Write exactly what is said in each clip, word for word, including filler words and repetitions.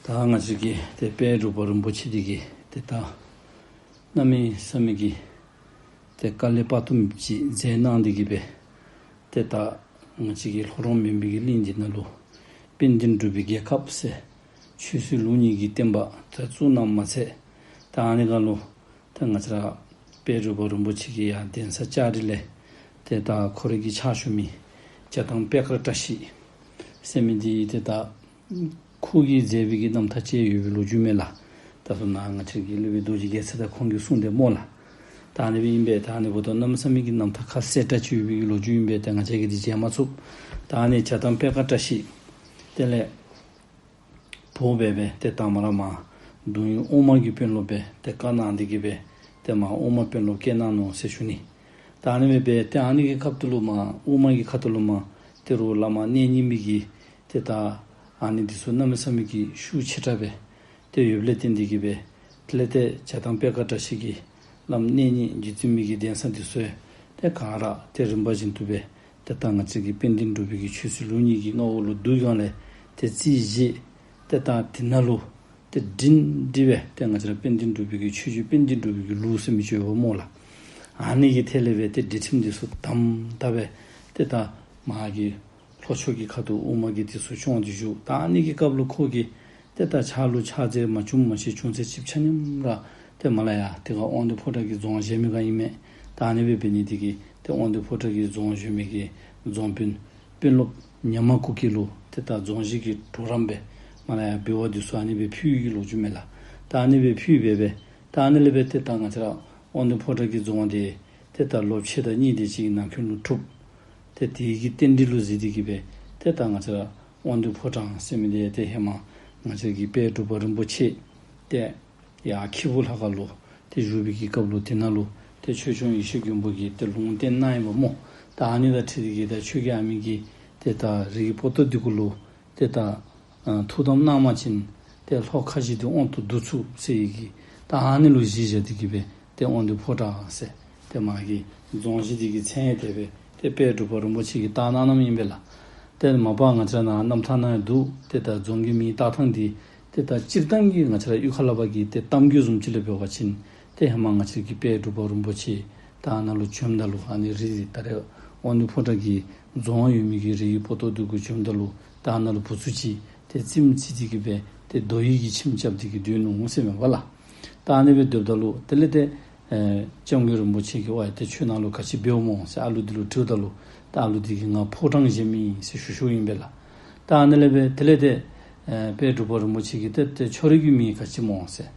ད་ང་བཅས་ཀྱི་ཏེ་དཔལ་འབྲུག་པ་རིན་པོ་ཆེ་འདི་གིས་ཏེ་ད་གནམ་མེད་ས་མེད་ཀྱི་ཏེ་དཀའ་ལས་དཔག་ཏུ་མེད་པ་ཅིག་མཛད་གནང་འདི་གིས་སྦེ་ཏེ་ད་ང་བཅས་ཀྱི་ལྷོ་རོང་མུན་པའི་གླིང་འདི་ནང་ལུ་དཔལ་ལྡན་འབྲུག་པའི་རྒྱལ་ཁབ་ཟེར་ཆོས་སྲིད་ལུགས་གཉིས་ཀྱི་བསྟན་པ་ད་བཙུགས་གནངམ་མ་ཚད་ད་ཨ་ནི་སྒང་ལུ་ཏེ་ང་བཅས་ར་དཔལ་འབྲུག་པ་རིན་པོ་ཆེ་གི་ཡང་གདན་ས་ལྕགས་རི་ལས་ཏེ་ད་ཁོ་རའི་གི་ཕྱག་ཞུ་མི་བྱ་བཏང་པད་དཀར་བཀྲ་ཤིས་ཟེར་མི་འདི་ཏེ་ད་ཁོ་གིས་མཛད་པའི་གི་རྣམ་ཐར་ཅིག་ཡོད་པའི་ལོ་རྒྱུས་མས་ལགས། ད་སོ་ནཱ་ང་བཅས་ཀྱི་སློབ་དཔོན་རྡོ་རྗེ་རྒྱལ་མཚན་དང་ཁོང་གིས་གསུངས་ཏེ་སྨོ་ལགས། ད་ཨ་ནི་སྦེ་ཨིན་པས། ད་ཨ་ནི་འབདཝ་ད་གནམ་མེད་ས་མེད་ཀྱི་རྣམ་ཐར་ཁ་གསལ་དྲགས་ཅིག་ཡོད་པའི་གི་ལོ་རྒྱུས་ཨིན་པས། ད་ང་བཅས་ཀྱིས་འདི་མཇལ་མ་ཚུགས། ད་ཨ་ནི་བྱ་བཏང་པད་དཀར་བཀྲ་ཤིས་དེ་ལས་བོད་སྦེ་སྦེ་ཏེ་ད་མ་ར་མར་གདུང་ཡུལ་དབུ་མ་གི་དཔོན་སློབ་སྦེ་ཏེ་བཀའ་གནང་འདི་གིས་སྦེ་ཏེ་མར་དབུ་མ་དཔོན་སློབ་བསྐོས་གནང་ནུག་ཟེར་ཞུ་ནི། ད་ཨ་ནི་སྦེ་སྦེ་ཏེ་ཨ་ནི་གི་སྐབས་ད་ལུ་མར་དབུ་མ་གི་ཁ་ཐུག་ལུ་མར་ཏེ་རུང་བླ་མ་གནས་རྙིང་པའི་གི་ཏེ་ད་ཨ་ནི་འདི་ཚུ་གནམ་མེད་ས་མེད་ཀྱི་ཤུགས་ཆེ་དྲགས་སྦེ་ཏེ་ཡོདཔ་ལས་བརྟེན་འདི་གིས་སྦེ་དེ་ལས་ཏེ་བྱ་བཏང་པད་དཀར་བཀྲ་ཤིས་ཀྱི་བླམ་གནས་རྙིང་རྗེ་བཙུན་མའི་གི་གདན་ས་འདི་ཚུ་ཏེ་ག་ར་ཏེ་རིམ་པ་བཞིན་དུ་སྦེ་ཏེ་ད་ང་བཅས་ཀྱི་དཔལ་ལྡན་འབྲུག་པའི་གི་ཆོས་སྲིད་ལུགས་གཉིས་ཀྱི་མངའ་འོག་ལུ་བསྡུ་སྒང་ལས་ཏེ་རྩིས་བཞེས་ཏེ་ད་དེ་ནང་ལུ་ཏེ་སྒྲིང་སྒྲི་སྦེ་ཏེ་ང་བཅས་ར་དཔལ་ལྡན་འབྲུག་པའི་གི་ཆོས་བརྒྱུད་དཔལ་ལྡན་འབྲུག་པའི་གི་ལུགས་ཟེར་མི་ཅིག་ཡོདཔ་སྨོ་ལགས། ཨ་ནི་གི་ཐད་ལས་སྦེ་ཏེ་སྒྲིག་ཁྲིམས་འདི་ཚུ་དམ་དམ་སྦེ་ཏེ་ད་མར་གྱི་ལྷོ་ཕྱོགས་ཀྱི་ཁ་ཐུག་དབུ་མ་གི་འདི་ཚུ་སྐྱོང་སྟེ་བཞུགས། ད་ཨ་ནི་གི་སྐབས་ལུ་ཁོ་གིས་ཏེ་ད་ཕྱག་ལུ་ཕྱག་རྫས་མ་བྱུང་མ་ཤེས་བྱུང་ཚད་ཅིག་ཆ་མཉམ་ར་ཏེ་མར་ལས་ཡར་ཏེ་ག་དབང་འདུས་ཕོ་བྲང་གི་རྫོང་བཞེངས་མི་ག་ཨིན་མས། ད་ཨ་ནི་སྦེ་འབད་ནི་འདི་གིས་ཏེ་དབང་འདུས་ཕོ་བྲང་གི་རྫོང་བཞེངས་མི་གི་རྫོང་དཔོན་དཔོན་སློབ་ཉ་མ་ཀུ་ཀི་ལུ་ཏེ་ད་རྫོང་གཞི་གི་གྲོགས་རམ་སྦེ་མར་ལས་ཡར་འབུལ་བ་འདི་ཚུ་ཨ་ནི་སྦེ་ཕུལ་བའི་གི་ལོ་རྒྱུས་མས་ལགས། ད་ཨ་ནི་སྦེ་ཕུལ་སྦེ་སྦེ་ད་ཨ་ནི་ལས་སྦེ་ཏེ་ད་ང་བཅས་ར་དབང་འདུས་ཕོ་བྲང་གི་རྫོང་འདི་ཏེ་ད་ལོ་ཕྱེད་དང་གཉིས་དེ་ཅིག་གི་ནང་འཁོད་ལུ་གྲུབ། ཏེ་དེ་གི་རྟེན་འབྲེལ་ལུ་གཟིགས་ཏེ་གིས་སྦེ་ཏེ་ད་ང་བཅས་ར་དབང་འདུས་ཕོ་བྲང་ཟེར་མི་འདི་ཏེ་ཧེ་མ་ང་བཅས་ཀྱི་དཔལ་འབྲུག་པ་རིན་པོ་ཆེ་ཏེ་ཡར་ཁྱི་འབུ་ལྷ་ཁང་ལུ་ཏེ་བཞུགས་པའི་གི་སྐབས་ལུ་དེ་ནང་ལུ་ཏེ་ཆོས་སྐྱོང་ཡེ་ཤེས་མགོན་པོ་གིས་ཏེ་ལུང་བསྟན་གནང་ཡི་པ་སྨོ། ད་ཨ་ནི་དང་འཁྲིལ་ཏེ་གིས་ད་ཁྱོད་ཀྱིས་ཨ་མི་གི་ཏེ་ད་རིའི་སྤོ་ཏོ་འདི་གུ་ལུ་ཏེ་ད་ཨ་ཐུགས་དམ་གནང་བ་ཅིན་ཏེ་ལྷོ་ཁ་བཞི་འདི་དབང་དུ་བསྡུ་ཚུགས་ཟེར་བའི་གི་ད་ཨ་ནི་ལུ་གཞི་བཞག་སྟེ་གིས་སྦེ་ཏེ་དབང་འདུས་ཕོ་བྲང་ཟེར་ཏེ་མར་གྱི་རྫོང་གཞི་འདི་གི་མཚན་ཡང་དེ་སྦེ་ཏེ་དཔལ་འབྲུག་པ་རིན་པོ་ཆེ་གིས་བཏགས་གནང་གནངམ་ཨིན་པས་ལགས། ཏེ་མ་པ་ང་བཅས་ར་ནཱ་རྣམ་ཐར་ནང་ཡང་འདུག། ཏེ་ད་རྫོང་གི་མིང་བཏགས་ཐངས་འདི་ཏེ་ད་སྤྱིར་བཏང་གི་ང་བཅས་ར་གཡུས་ཁ་ལས་ཕར་གྱི་ཏེ་གཏམ་རྒྱུད་བཟུམ་ཅིག་ལས་འབད་བ་ཅིན་ཏེ་ཧེ་མ་ང་བཅས་ཀྱི་དཔལ་འབྲུག་པ་རིན་པོ་ཆེ་ད་ཨ་ནཱ་ལུ་བྱོནམ་ད་ལུ་ཨ་ནི་རི་ད་རེས་དབང་འདུས་ཕོ་བྲང་གི་རྫོང་ཡོད་མི་གི་རིའི་སྤོ་ཏོ་འདི་གུ་བྱོནམ་ད་ལུ་ད་ཨ་ནཱ་ལུ་བུ་ཚུ་ཅིག་ཏེ་རྩེདམོ་རྩེ་སྟེ་གིས་སྦེ་ཏེ་རྡོ་ཡི་གི་ཁྱིམ་རྐྱབ་སྟེ་གིས་སྡོད་ནུག་ཟེར་མས་པ་ལགས། ད་ཨ་ནི་སྦེ་སྡོདཔ་ད་ལུ་དེ་ལས་ཏེ་ཨེ་སྐྱབས་མགོན་རིན་པོ་ཆེ་གིས་ཝའི་ཏེ་ཁྱོད་ནཱ་ལུ་ག་ཅི་འབདཝ་སྨོ་ཟེར་ཨ་ལུ་འདི་ལུ་དྲིཝ་ད་ལུ་ད་ཨ་ལུ་འདི་གིས་ང་ཕོ་བྲང་བཞེངས་མི་ཨིན་ཟེར་ཞུ་ཞུཝ་ཨིན་པས་ལགས། ད་ཨ་ནི་ལས་སྦེ་དེ་ལས་ཏེ་ཨེ་དཔལ་འབྲུག་པ་རིན་པོ་ཆེ་གིས་ཏེ་ཏེ་ཁྱོད་རའི་གི་མིང་ག་ཅི་སྨོ་ཟེར་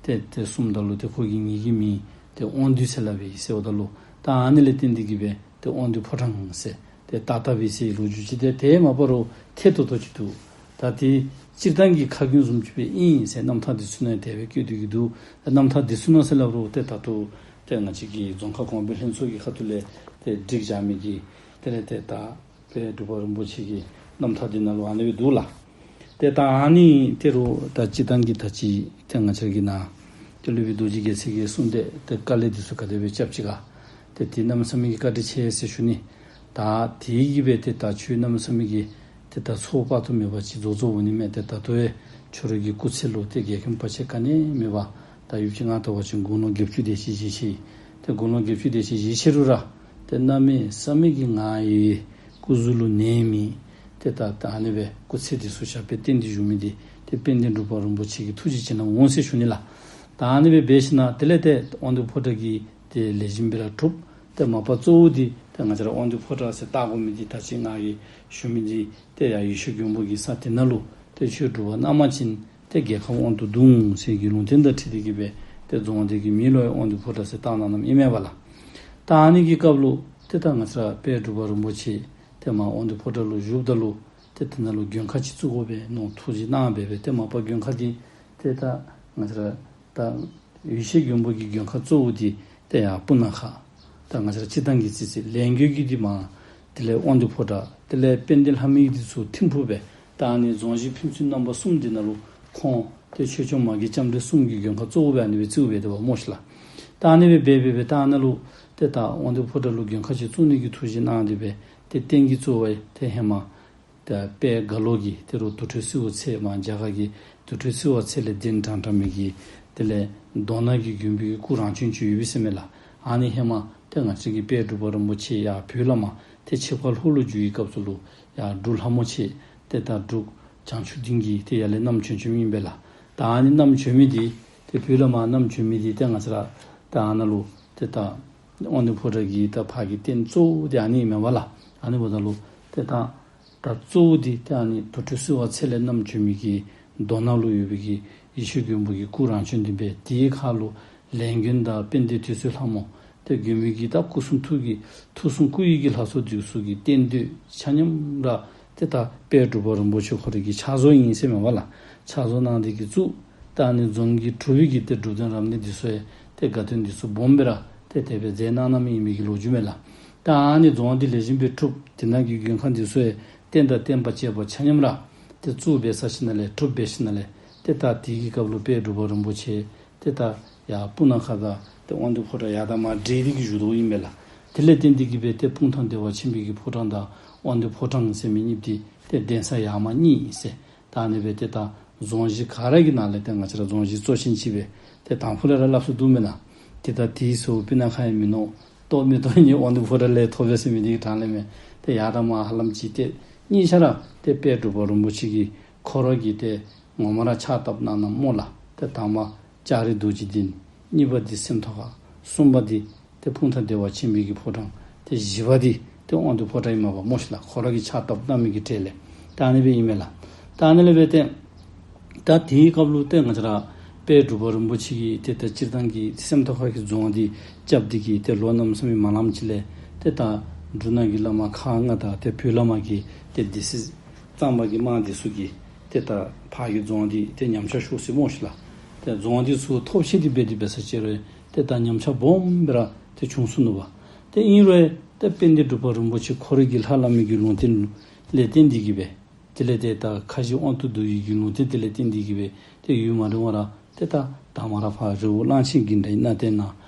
ཏེ་ཏེ་གསུངམ་ད་ལུ་ཏེ་ཁོ་གིས་ངེ་གི་མིང་ཏེ་དབང་འདུས་ཟེར་སླབ་ཨིན་ཟེརཝ་ད་ལུ་ད་ཨ་ནི་ལས་བརྟེན་ཏེ་གིས་སྦེ་ཏེ་དབང་འདུས་ཕོ་བྲང་ཟེར་ཏེ་བཏགས་བཏགསཔ་ཨིན་ཟེར་ལོ་རྒྱུས་ཅིག་ཏེ་དེ་མ་པ་རུང་ཐད་ཏོག་ཏོ་ཅིག་འདུག། ད་དེ་སྤྱིར་བཏང་གི་ཁ་རྒྱུན་བཟུམ་ཅིག་སྦེ་ཨིན་ཟེར་རྣམ་ཐར་འདི་ཚུ་ནང་དེ་སྦེ་བཀོད་དེ་གིས་འདུག། ད་རྣམ་ཐར་འདི་ཚུ་ནང་ཟེར་སླབ་རུང་ཏེ་ད་ལྟོ་ཏེ་ང་བཅས་ཀྱི་རྫོང་ཁ་གོང་འཕེལ་ལྷན་ཚོགས་ཀྱི་ཁ་ཐུག་ལས་ཏེ་བསྒྲིགས་བཞག་མི་གི་དེ་ལས་ཏེ་ད་དཔལ་འབྲུག་པ་རིན་པོ་ཆེ་གི་རྣམ་ཐར་འདི་ནང་ལུ་ཨ་ནི་སྦེ་འདུག་ལགས། ཏེ་ད་ཨ་ནི་དེ་རུང་ད་སྤྱིར་བཏང་གི་ད་ཅི་ཏེ་ང་བཅས་ཀྱི་ནཱ་ཏེ་སློབ་དཔོན་རྡོ་རྗེ་རྒྱལ་མཚན་གྱིས་གསུངས་ཏེ་ཏེ་དཀའ་ལས་འདི་ཚུ་ག་དེ་སྦེ་རྐྱབ་ཅི་ག། ཏེ་དེ་གནམ་མེད་ས་མེད་ཀྱི་བཀའ་དྲིན་ཆེ་ཟེར་ཞུ་ནི། ད་དེ་གིས་སྦེ་ཏེ་ད་ཁྱོད་གནམ་མེད་ས་མེད་ཀྱི་ཏེ་ད་ཚོགས་དཔག་ཏུ་མེད་པ་ཅིག་རྫོགས་རྫོགསཔ་འོང་ནི་མས། ཏེ་ད་ལྟོ་ཡང་ཁྱོད་རའི་གི་སྐུ་ཚེ་ལུ་ཏེ་རྒྱལ་ཁམས་བར་ཆད་ག་ནི་ཡང་མེད་པར་ད་ཡུདཔ་ཅིག་ང་བལྟ་བ་ཅིན་དགུང་ལོ་བརྒྱད་ཅུ་དེ་ཅིག་བཞེས་ཅི། ཏེ་དགུང་ལོ་བརྒྱད་ཅུ་དེ་ཅིག་བཞེས་ཅི་རུང་ར་ཏེ་གནམ་མེད་ས་མེད་ཀྱི་ང་ཡི་སྐུ་གཟུགས་ལུ་ནད་མེད། ཏེ་ད་ད་ཨ་ནི་སྦེ་སྐུ་ཚེ་འདི་ཚུ་ཞབས་པད་བརྟན་ཏེ་བཞུགས་མི་འདི་ཏེ་དཔལ་ལྡན་འབྲུག་པ་རིན་པོ་ཆེ་གི་ཐུགས་རྗེ་ཅིག་ནང་འོང་ཟེར་ཞུ་ནི་ལགས། ད་ཨ་ནི་སྦེ་འབད་ཞིནམ་དེ་ལས་ཏེ་དབང་འདུས་ཕོ་བྲང་གི་ཏེ་ལས་གཞི་སྦེ་ར་གྲུབ། ཏེ་མ་པ་གཙོ་བོ་འདི་ཏེ་ང་བཅས་ར་དབང་འདུས་ཕོ་བྲང་ཟེར་བཏགས་དགོ་མི་འདི་ད་ཅི་ང་གིས་ཞུ་མི་འདི་ཏེ་ཡར་ཡེ་ཤེས་མགོན་པོ་གིས་ས་དེ་ནང་ལུ་ཏེ་ཆོས་སྒྲུབ་པ་གནང་བ་ཅིན་ཏེ་རྒྱལ་ཁམས་དབང་དུ་འདུ་འོང་ཟེར་གྱི་ལུང་བསྟན་དང་འཁྲིལ་ཏེ་གིས་སྦེ་ཏེ་རྫོང་འདི་གི་མིང་ལུ་ཡང་དབང་འདུས་ཕོ་བྲང་ཟེར་བཏགས་གནང་གནངམ་ཨིན་མས་པ་ལགས། ད་ཨ་ནི་གི་སྐབས་ལུ་ཏེ་ད་ང་བཅས་ར་དཔལ་འབྲུག་པ་རིན་པོ་ཆེ་ཏེ་མར་དབང་འདུས་ཕོ་བྲང་ལུ་བཞུགསཔ་ད་ལུ་ཏེ་དེ་ནང་ལུ་མགོན་ཁང་ཅིག་བཙུགས་དགོ་པས་མནོ་ཐུགས་བཞེད་གནང་སྦེ་སྦེ་ཏེ་མ་པ་མགོན་ཁང་འདི་ཏེ་ད་ང་བཅས་ར་ད་ཡེ་ཤེས་མགོན་པོ་གི་མགོན་ཁང་གཙོ་བོ་འདི་ཏེ་ཡར་སྤུ་ན་ཁ། ད་ང་བཅས་ར་སྤྱིར་བཏང་གི་རྩིས་ཚད་ལས་མགོན་གྱི་འདི་མར་དེ་ལས་དབང་འདུས་ཕོ་བྲང་དེ་ལས་དཔལ་ལྡན་ལྷ་མོའི་འདི་ཚུ་ཐིམ་ཕུག་སྦེ་ད་ཨ་ནི་རྫོང་གཞི་ཕན་ཚུན་རྣམ་པ་གསུམ་འདི་ནང་ལུ་ཁོང་ཏེ་ཆོས་སྐྱོང་མ་གི་ལྕམ་དྲལ་གསུམ་གྱི་མགོན་ཁང་གཙོ་བོ་སྦེ་ཨ་ནི་སྦེ་བརྩིཝ་སྦེ་དེ་སྦེ་སྨོ་ཤིག་ལགས། ད་ཨ་ནི་སྦེ་འབད་འབད་འབད་ད་ཨ་ནཱ་ལུ་ཏེ་ད་དབང་འདུས་ཕོ་བྲང་ལུ་མགོན་ཁང་ཅིག་བཙུགས་ནི་གི་ཐུགས་བཞེད་གནང་སྟེ་སྦེ་ཏེ་རྟེན་གྱི་གཙོ་བོ་ཏེ་ཧེ་མ་ད་དཔལ་རྒྭ་ལོ་གི་ཏེ་རུང་དུར་ཁྲོད་སེའུ་ཚལ་མར་རྒྱ་གར་གྱི་ དུར་ཁྲོད་བསིལ་བ་ཚལ་ལས་གདན་དྲངས་དྲངས་མི་གི་དེ་ལས་མདོ་སྣ་གི་མགོན་པོའི་གི་སྐུ་རང་བྱོན་ཅིག་ཡོད་པས་ཟེར་མས་ལགས། ཨ་ནི་ཧེ་མ་ཏེ་ང་བཅས་ཀྱི་དཔལ་འབྲུག་པ་རིན་པོ་ཆེ་ཡར་བོད་ལས་མར་ཏེ་ཆིབས་ཁ་ལྷོ་ལུ་བསྒྱུར་བའི་སྐབས་སུ་ལུ་ཡར་འབྲུག་ལྷ་མོ་ཆེ་ཏེ་ད་འབྲུག་བྱང་ཆུབ་སྡིངས་ཀྱི་ཏེ་ཡར་ལས་བསྣམས་བྱོན་བྱོནམ་ཨིན་པས་ལགས། ད་ཨ་ནི་བསྣམས་བྱོན་མི་འདི་ཏེ་བོད་ལས་མར་བསྣམས་བྱོན་མི་འདི་ཏེ་ང་བཅས་ར་ད་ཨ་ནཱ་ལུ་ཏེ་ད་དབང་འདུས་ཕོ་བྲང་གི་ད་ཕར་གྱི་རྟེན་གཙོ་བོ་འདི་ཨ་ནི་ཨིན་མས་པ་ལགས། ཨ་ནི་འབདཝ་ད་ལུ་ཏེ་ད་ད་གཙོ་བོ་འདི་ཏེ་ཨ་ནི་དུར་ཁྲོད་བསིལ་བ་ཚལ་ལས་བསྣམས་བྱོན་མི་གི་མདོ་སྣ་ལུ་ཡོད་པའི་གི་ཡེ་ཤེས་མགོན་པོ་གི་སྐུ་རང་བྱོན་འདི་སྦེ་དེའི་ཁ་ལུ་ལས་མགོན་དང་དཔལ་ལྡན་དུད་སོལ་ལྷ་མོ་ཏེ་མགོན་པོའི་གི་ད་སྐུ་གསུང་ཐུགས་ཀྱི་ཐུགས་གསུང་སྐུ་ཡི་གི་ལྷ་ཚོགས་འདི་ཚུ་གི་རྟེན་མདོས་ཆ་མཉམ་ར་ཏེ་ད་དཔལ་འབྲུག་པ་རིན་པོ་ཆེ་ཁོ་རའི་གི་ཕྱག་བཟོ་ཨིན་ཟེར་མས་པ་ལགས། ཕྱག་བཟོ་གནང་སྟེ་གི་བཙུགས། ད་ཨ་ནི་རྫོང་གི་གྲུབ་པའི་གི་ཏེ་སྒྲུབ་དོན་རབ་གནས་འདི་ཚུ་ཡང་ཏེ་དགའ་སྟོན་འདི་ཚུ་སྦོམ་སྦེ་ར་ཏེ་དེ་སྦེ་མཛད་གནང་གནངམ་ཨིན་མི་གི་ལོ་རྒྱུས་མས་ལགས། ད་ཨ་ནི་རྫོང་འདི་ལེགས་ཤོམ་སྦེ་གྲུབ། དེ་ནང་གི་མགོན་ཁང་འདི་ཚུ་ཡང་རྟེན་དང་བརྟེན་པ་བཅས་པ་ཆ་མཉམ་ར་ཏེ་བཙུགས་འབད་ཚར་ཞིནམ་ལས་གྲུབ་འབད་ཞིནམ་ལས་ཏེ་ད་དེའི་གི་སྐབས་ལུ་དཔལ་འབྲུག་པ་རིན་པོ་ཆེ་ཏེ་ད་ཡར་སྤུ་ན་ཁ་དང་ཏེ་དབང་འདུས་ཕོ་བྲང་ཡར་དང་མར་འདྲེས་ཏེ་གི་བཞུགས་དོ་ཨིན་པས་ལགས། དེ་ལས་བརྟེན་ཏེ་གི་སྦེ་ཏེ་སྤུངས་ཐང་བདེ་བ་ཆེན་པོའི་གི་ཕོ་བྲང་དང་དབང་འདུས་ཕོ་བྲང་ཟེར་མི་གཉིས་འདི་ཏེ་གདན་ས་ཡར་མར་གཉིས་ཟེར། ད་ཨ་ནི་སྦེ་ཏེ་ད་རྫོང་གཞི་ག་ར་གི་ནང་ལས་ཏེ་ང་བཅས་ར་རྫོང་གཞི་གཙོ་ཆེན་ཅིག་སྦེ་ཏེ་དང་ཕུ་ལས་ར་སླབ་སྲོལ་འདུག་མེན་ན། ཏེ་ད་དེའི་ཚུ་སྤུ་ན་ཁ་ཡང་མིན་ནུག། ཏོག་མེ་ཏོག་གཉིས་དབང་འདུས་ཕོ་བྲང་ལས་མཐོ་བས་ཟེར་མི་འདི་གི་གྲངས་ལས་མེད། ཏེ་ཡར་དང་མར་ཧ་ལམ་ཅིག་ཏེ་གཉིས་ཆ་ར་ཏེ་དཔལ་འབྲུག་པ་རིན་པོ་ཆེ་གིས་ཁོ་ར་གིས་ཏེ་ངོ་མ་ར་ཕྱག་བཏབ་གནང་གནངམ་སྨོ་ལགས། ཏེ་དང་པ་ལྕགས་རི་རྡོ་རྗེ་གདན། གཉིས་པ་འདི་སེམས་རྟོགས་ཁ། གསུམ་པ་འདི་ཏེ་སྤུངས་ཐང་བདེ་བ་ཆེན་པོའི་གི་ཕོ་བྲང་། ཏེ་བཞི་པ་འདི་ཏེ་དབང་འདུས་ཕོ་བྲང་ཨིན་མས་པ་སྨོ་ཤིག་ལགས། ཁོ་ར་གིས་ཕྱག་བཏབ་གནང་མི་གི་གྲས་ལས། ད་ཨ་ནི་སྦེ་ཨིན་མས་ལགས། ད་ཨ་ནི་ལས་སྦེ་ཏེ་ད་དེའི་སྐབས་ལུ་ཏེ་ང་བཅས་ར་དཔལ་འབྲུག་པ་རིན་པོ་ཆེ་གིས་ཏེ་ད་སྤྱིར་བཏང་གི་སེམས་རྟོགས་ཁ་གི་རྫོང་འདི་རྐྱབ་སྟེ་གི་ཏེ་ལོ་གནམ་མེད་ས་མེད་མ་ལངམ་ཅིག་ལས་ཏེ་ད་འབྲུག་ནང་གི་བླ་མ་ཁག་ལྔ་དང་ཏེ་བོད་ལས་མར་གྱི་ཏེ་སྡེ་སྲིད་གཙང་པ་གི་དམག་འདི་ཚུ་གིས་ཏེ་ད་ཕར་གྱི་རྫོང་འདི་ཏེ་ཉམས་ཆག་ཤོར་ཅི་སྨོ་ཤིག་ལགས། ཏེ་རྫོང་འདི་ཚུ་ཐོབ་ཆེ་སྟེ་འབད་དེ་འབད་ས་ཅིག་རུང་ཏེ་ད་ཉམས་ཆག་སྦོམ་སྦེ་ར་ཏེ་བྱུང་སོ་ནུག་པ། ཏེ་ཨིན་རུང་ཏེ་དཔལ་ལྡན་འབྲུག་པ་རིན་པོ་ཆེ་ཁོ་རའི་གི་ལྷ་བླ་མའི་གི་ལུང་བསྟན་ལས་བརྟེན་ཏེ་གི་སྦེ་དེ་ལས་ཏེ་ད་ཁ་བཞི་དབང་དུ་བསྡུ་བའི་གི་ལུང་བསྟན་དེ་ལས་བརྟེན་ཏེ་གི་སྦེ་ཏེ་ཡུན་མ་རིང་བར་ཏེ་ད་དང་པ་ར་ཕར་རི་བོ་གླང་ཆེན་གྱི་འདྲ་ཡི་ན་ཏེ་ན་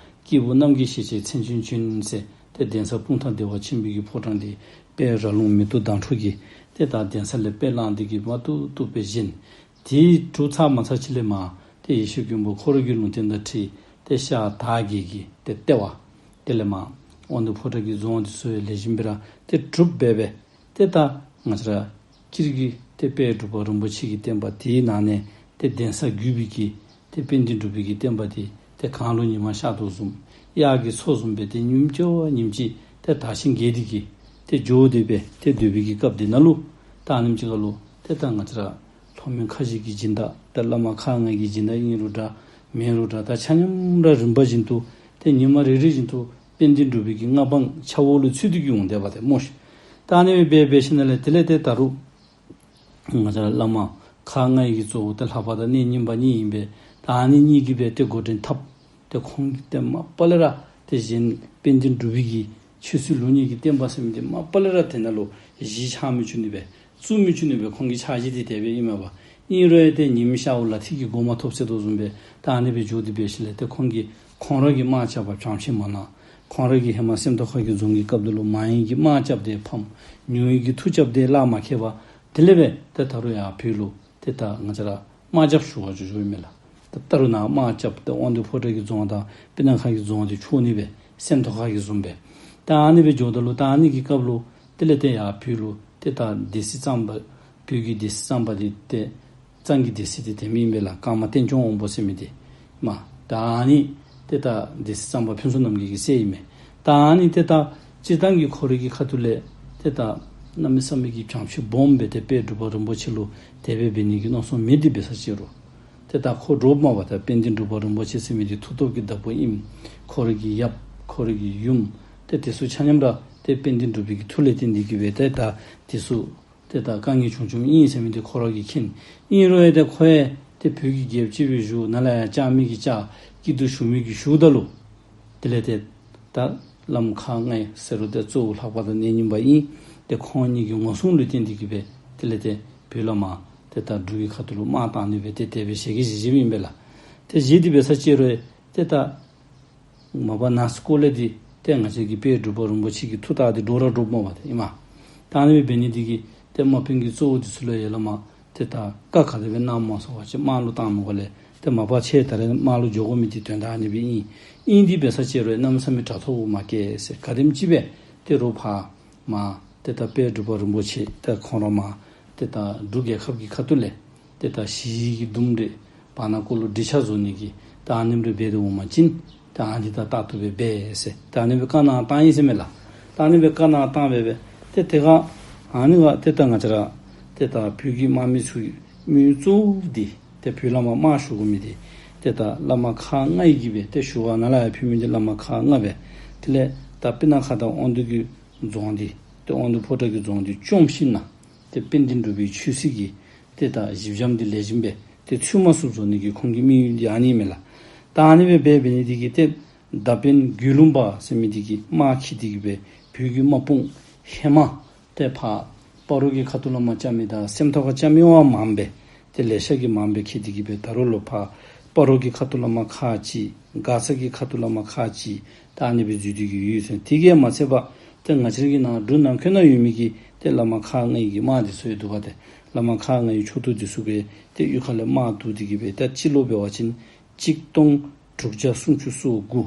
སྐྱེས་བུ་རྣམ་རྒྱལ་ཞེས་བྱའི་མཚན་ཅན་བྱོན་ཟེར་ཏེ་གདན་ས་སྤུངས་ཐང་བདེ་བ་ཆེན་པོའི་གི་ཕོ་བྲང་འདི་དཔལ་ར་ལུང་མེ་ཏོག་མདངས་འཕྲོག་གིས་ཏེ་ད་གདན་ས་ལས་དཔེ་བླངས་ཏེ་གི་མ་བཏུབ་བཏུབ་སྦེ་བཞེངས། དེའི་གྲུབ་ཚར་མ་ཚར་ཅིག་ལས་མར་ཏེ་ཡེ་ཤེས་མགོན་པོ་ཁོ་ར་གི་ལུང་བསྟན་དང་འཁྲིལ་ཏེ་ཤར་དར་བརྒྱད་ཀྱི་ཏེ་ལྟེ་བ་དེ་ལས་མར་དབང་འདུས་ཕོ་བྲང་གི་རྫོང་འདི་ཚུ་ཡང་ལེགས་ཤོམ་སྦེ་ར་ཏེ་གྲུབ་འབད་སྦེ་ཏེ་ད་ང་བཅས་ར་སྤྱིར་གྱི་ཏེ་དཔལ་འབྲུག་པ་རིན་པོ་ཆེ་གི་བསྟན་པ་དེའི་ནང་ནས་ཏེ་གདན་ས་བརྒྱུད་པའི་གི་ཏེ་དཔལ་ལྡན་འབྲུག་པའི་གི་བསྟན་པ་དེ་ཏེ་གངས་ལུ་ཉི་མ་ཤར་དོ་བཟུམ་དབྱར་གྱི་མཚོ་བཟུམ་སྦེ་ཏེ་ཉིནམ་ཅིག་བ་ཉིནམ་ཅིག་ཏེ་དར་ཞིང་རྒྱས་ཏེ་གི་ཏེ་འགྱོ་སྟེ་སྦེ་ཏེ་སྡོད་པའི་གི་སྐབས་དེ་ནང་ལུ་ད་ཨ་ནེམ་ཅིག་ཁར་ལུ་ཏེ་ད་ང་བཅས་ར་ལྷོ་མོན་ཁ་བཞི་གི་སྦྱིན་བདག་ད་བླ་མ་ཁག་ལྔ་གི་སྦྱིན་བདག་ཨིན་རུང་འདྲ་མེན་རུང་འདྲ་ད་ཆ་མཉམ་ར་རིམ་པ་བཞིན་དུ་ཏེ་ཉི་མ་རེ་རེ་བཞིན་དུ་དཔལ་ལྡན་འབྲུག་པའི་གི་མངའ་འབངས་ཆ་འོག་ལུ་ཚུད་དེ་གི་འོང་དེས་པ་ཏེ་སྨོ་ཤིག། ད་ཨ་ནི་སྦེ་འབད་འབད་ཞིནམ་ལས་དེ་ལས་ཏེ་ད་རུང་ང་བཅས་ར་བླ་མ་ཁག་ལྔ་ཡི་གི་གཙོ་བོ་ཏེ་ལྷ་པ་དང་གནས་རྙིང་པ་གཉིས་ཨིན་པས། ད་ཨ་ནི་གཉིས་ཀྱིས་སྦེ་ཏེ་འགོ་འདྲེན་འཐབ། ཏེ་ཁོང་གིས་ཏེ་མ་པ་ལས་ར་ཏེ་གཞན་དཔལ་ལྡན་འབྲུག་པའི་གི་ཆོས་སྲིད་ལུགས་གཉིས་ཀྱི་བསྟན་པ་ཟེར་མི་འདི་མ་པ་ལས་ར་ཏེ་ནཱ་ལུ་གཞི་ཆགས་མི་བཅུག་ནི་སྦེ་བཙུགས་མི་བཅུག་ནི་སྦེ་ཁོང་གི་འཆར་གཞི་འདི་དེ་སྦེ་ཨིན་མས་པ། ཨིན་རུང་ཡང་ཏེ་ཉིམ་ཤརཝ་ལ་ཐིག་གི་མགོ་མ་ཐོབ་ཟེར་དོ་བཟུམ་སྦེ་ད་ཨ་ནི་སྦེ་འགྱོ་སྟེ་འབད་ཞིནམ་ལས་ཏེ་ཁོང་གིས་ཁོང་ར་གིས་དམག་རྐྱབ་པར་བྱང་ཆེན་མ་གནང་། ཁོང་ར་གིས་ཧེ་མ་སེམས་རྟོགས་ཁ་གི་རྫོང་གི་སྐབས་དེ་ལུ་མང་ཡི་གི་དམག་རྐྱབ་སྟེ་ཕམ། ཉུང་ཡི་གི་མཐུ་རྐྱབ་སྟེ་གླགས་མ་ཁེལ་བར་དེ་ལས་སྦེ་ཏེ་ད་རུང་ཡར་བོད་ལུ་ཏེ་ད་ང་བཅས་ར་དམག་རྐྱབ་ཞུ་བར་འགྱོ་འགྱོཝ་ཨིན་མས་ལགས། ད་ད་རུང་ནཱ་དམག་རྐྱབ་སྟེ་དབང་འདུས་ཕོ་བྲང་གི་རྫོང་དང་སྤུ་ན་ཁ་གི་རྫོང་འདི་འཕྲོག་ནི་སྦེ་སེམས་རྟོགས་ཁ་གི་བཟུམ་སྦེ། ད་ཨ་ནི་སྦེ་འགྱོཝ་ད་ལུ་ད་ཨ་ནི་གི་སྐབས་ལུ་དེ་ལས་ཏེ་ཡར་བོད་ལུ་ཏེ་ད་སྡེ་སྲིད་གཙང་པ་བོད་ཀྱི་སྡེ་སྲིད་གཙང་པ་འདི་ཏེ་གཙང་གི་སྡེ་སྲིད་འདི་དེ་མི་ཨིན་པས་ལགས། ཀརྨ་བསྟན་སྐྱོང་དབང་པོ་ཟེར་མི་འདི་མ། ད་ཨ་ནི་ཏེ་ད་སྡེ་སྲིད་གཙང་པ་ཕུན་ཚོགས་རྣམ་རྒྱལ་གྱི་སྲས་ཨིན་མས། ད་ཨ་ནི་ཏེ་ད་སྤྱིར་བཏང་གི་ཁོ་རའི་གི་ཁ་ཐུག་ལས་ཏེ་ད་གནམ་མེད་ས་མེད་ཀྱི་བྱམས་བརྩེ་སྦོམ་སྦེ་ཏེ་དཔལ་འབྲུག་པ་རིན་པོ་ཆེ་ལུ་དེ་སྦེ་འབད་ནི་གི་མནོ་བསམ་མེད་དེ་འབད་ས་ཅིག་རུང་ཏེ་ད་ཁོ་འདྲོགཔ་མས་པ། ད་དཔལ་ལྡན་འབྲུག་པ་རིན་པོ་ཆེ་ཟེར་མི་འདི་མཐུ་སྟོབས་ཀྱི་བདག་པོ་ཨིནམ་ཁོ་རའི་གི་ཡབ་ཁོ་རའི་གི་ཡུམ་ཏེ་དེ་ཚུ་ཆ་མཉམ་ར་ཏེ་དཔལ་ལྡན་འབྲུག་པའི་གི་མཐུ་ལས་བརྟེན་ཏེ་གི་སྦེ་ཏེ་ད་དེ་ཚུ་ཏེ་ད་དཀའ་ངལ་བྱུང་བྱུངམ་ཨིན་ཟེར་མི་འདི་ཁོ་ར་གིས་མཁྱེན། ཨིན་རུང་ཡང་ཏེ་ཁོ་ཡང་ཏེ་བོད་ཀྱི་རྒྱལཔོ་ཅིག་སྦེ་བཞུགས། ནཱ་ལས་ཡར་བཅར་མི་གིས་བཅར། སྐྱིད་སྡུག་ཞུ་མི་གིས་ཞུཝ་ད་ལུ་དེ་ལས་ཏེ་ད་བླམ་ཁག་ལྔ་ཟེར་རུང་ཏེ་གཙོ་བོ་ལྷ་པ་དང་གནས་རྙིང་པ་ཨིན། ཏེ་ཁོང་གཉིས་ཀྱི་ངོ་སྲུང་ལུ་བརྟེན་ཏེ་གི་སྦེ་དེ་ལས་ཏེ་བོད་ལས་མར་ཏེ་ད་འབྲུག་གི་ཁ་ཐུག་ལུ་དམག་བཏང་ནི་སྦེ་ཏེ་དེ་སྦེ་ཞལ་གྱིས་བཞེས་བཞེསཔ་ཨིན་པས་ལགས། ཏེ་བཞེས་ཏེ་འབད་ས་ཅིག་རུང་ཏེ་ད་མ་པ་ནང་སྐོར་ལས་འདི་ཏེ་ང་བཅས་ཀྱི་དཔལ་འབྲུག་པ་རིན་པོ་ཆེ་གི་མཐུ་རྟགས་འདི་འདྲོག་ར་འདྲོགཔ་མས་པ་ཏེ་ཨིན་མས། ད་ཨ་ནི་སྦེ་འབད་ནི་འདི་གིས་ཏེ་དམག་དཔོན་གྱི་གཙོ་བོ་འདི་ཚུ་ལུ་ཡར་ལས་མར་ ཏེ་ད་བཀའ་ག་དེ་སྦེ་གནངམ་སྨོ་ཟེར་བ་ཅིན་དམག་ལུ་བཏང་མི་དགོ་ལས་ཏེ་མ་པ་ཁྱེད་ད་རེས་དམག་ལུ་འགྱོ་དགོ་མི་འདི་དོན་དག་ཨ་ནི་སྦེ་ཨིན། ཨིན་དེ་འབད་ས་ཅིག་རུང་གནམ་མེད་ས་མེད་དྲག་ཐོག་འོང་མ་བཀལ་ཟེར། ག་དེམ་ཅིག་སྦེ་ཏེ་རོགས་ཕར་མར་ཏེ་ད་དཔལ་འབྲུག་པ་རིན་པོ་ཆེ་ཏེ་ཁོང་ར་མར་ཏེ་ད་འབྲུག་རྒྱལ་ཁབ་ཀྱི་ཁ་ཐུག་ལས་ཏེ་ད་ཞི་བའི་གི་འདུམ་རེ་བར་ན་ཀོ་ལུ་འགྲིག་ཆ་བཟོ་ནི་གི་ད་ཨ་ནེམ་རེ་འབད་དེ་འོང་པ་ཅིན་ད་ཨ་ནི་ད་ད་ལྟོ་སྦེ་འབད་ཟེར་ད་ཨ་ནི་སྦེ་བཀའ་གནང་བཏང་ཡི་ཟེར་མས་ལགས། ད་ཨ་ནི་སྦེ་བཀའ་གནང་བཏང་སྦེ་སྦེ་ཏེ་དེ་ཁར་ཨ་ནི་ཁར་ཏེ་ད་ང་བཅས་ར་ཏེ་ད་བོད་ཀྱི་དམག་མི་ཚུ་གི་མི་གཙོ་བོ་འདི་ཏེ་བོད་བླ་མ་དམག་ཞུ་དགོ་མི་འདི་ཏེ་ད་བླ་མ་ཁག་ལྔ་ཡི་གིས་སྦེ་ཏེ་ཞུ་བ་ནཱ་ལས་ཡར་ཕུལ་མི་འདི་བླ་མ་ཁག་ལྔ་སྦེ། དེ་ལས་ད་སྤུ་ན་ཁ་དང་དབང་འདུས་ཀྱི་རྫོང་འདི་ཏེ་དབང་འདུས་ཕོ་བྲང་གི་རྫོང་འདི་བཅོམ་ཞིནམ་ན་ཏེ་དཔལ་ལྡན་འབྲུག་པའི་ཆོས་སྲིད་ཀྱི་ཏེ་ད་གཞི་འགྱམ་འདི་ལེགས་ཤོམ་སྦེ་ཏེ་ཚུད་མ་ཚུགསཔ་བཟོ་ནི་གི་ཁོང་གི་དམིགས་ཡུལ་འདི་ཨ་ནི་མས་ལགས། ད་ཨ་ནི་སྦེ་འབད་འབད་ནི་འདི་གིས་ཏེ་མདའ་དཔོན་དགེ་ལུགས་པ་ཟེར་མི་འདི་གིས་དམག་འཁྱིད་དེ་གིས་སྦེ་བོད་ཀྱི་དམག་དཔུང་ཧེ་མ་ཏེ་ཕར་སྤ་རོ་གི་ཁ་ཐུག་ལས་མར་རྐྱབ་མི་དང་སེམས་རྟོགས་ཁར་རྐྱབ་མི་བ་མངམ་སྦེ་ཏེ་ལེ་ཤ་གིས་མངམ་སྦེ་འཁྱིད་དེ་གིས་སྦེ་ད་རུང་ལོག་ཕར་སྤ་རོ་གི་ཁ་ཐུག་ལས་མར་ཁག་ཅིག་མགར་ས་གི་ཁ་ཐུག་ལས་མར་ཁག་ཅིག་ད་ཨ་ནི་སྦེ་འཛུལ་ཏེ་གིས་ཡོད་ཟེར། དེ་གིས་མ་ཚད་པར་ཏེ་ང་བཅས་ར་གི་ནཱ་འབྲུག་ནང་འཁོད་ནང་ཡོད་མི་གི་ཏེ་བླ་མ་ཁག་ལྔ་ཡི་གི་དམག་འདི་ཚུ་ཡོད་འདུག་པ། ཏེ་བླ་མ་ཁག་ལྔ་ཡི་ཕྱོགས་གཏོགས་འདི་ཚུ་སྦེ་ཏེ་གཡུས་ཁ་ལས་དམག་བསྡུ་སྟེ་གིས་སྦེ་ཏེ་སྤྱི་ལོ་འབད་བ་ཅིན་གཅིག་སྟོང་དྲུག་བརྒྱ་སུམ་ཅུ་སོ་དགུ།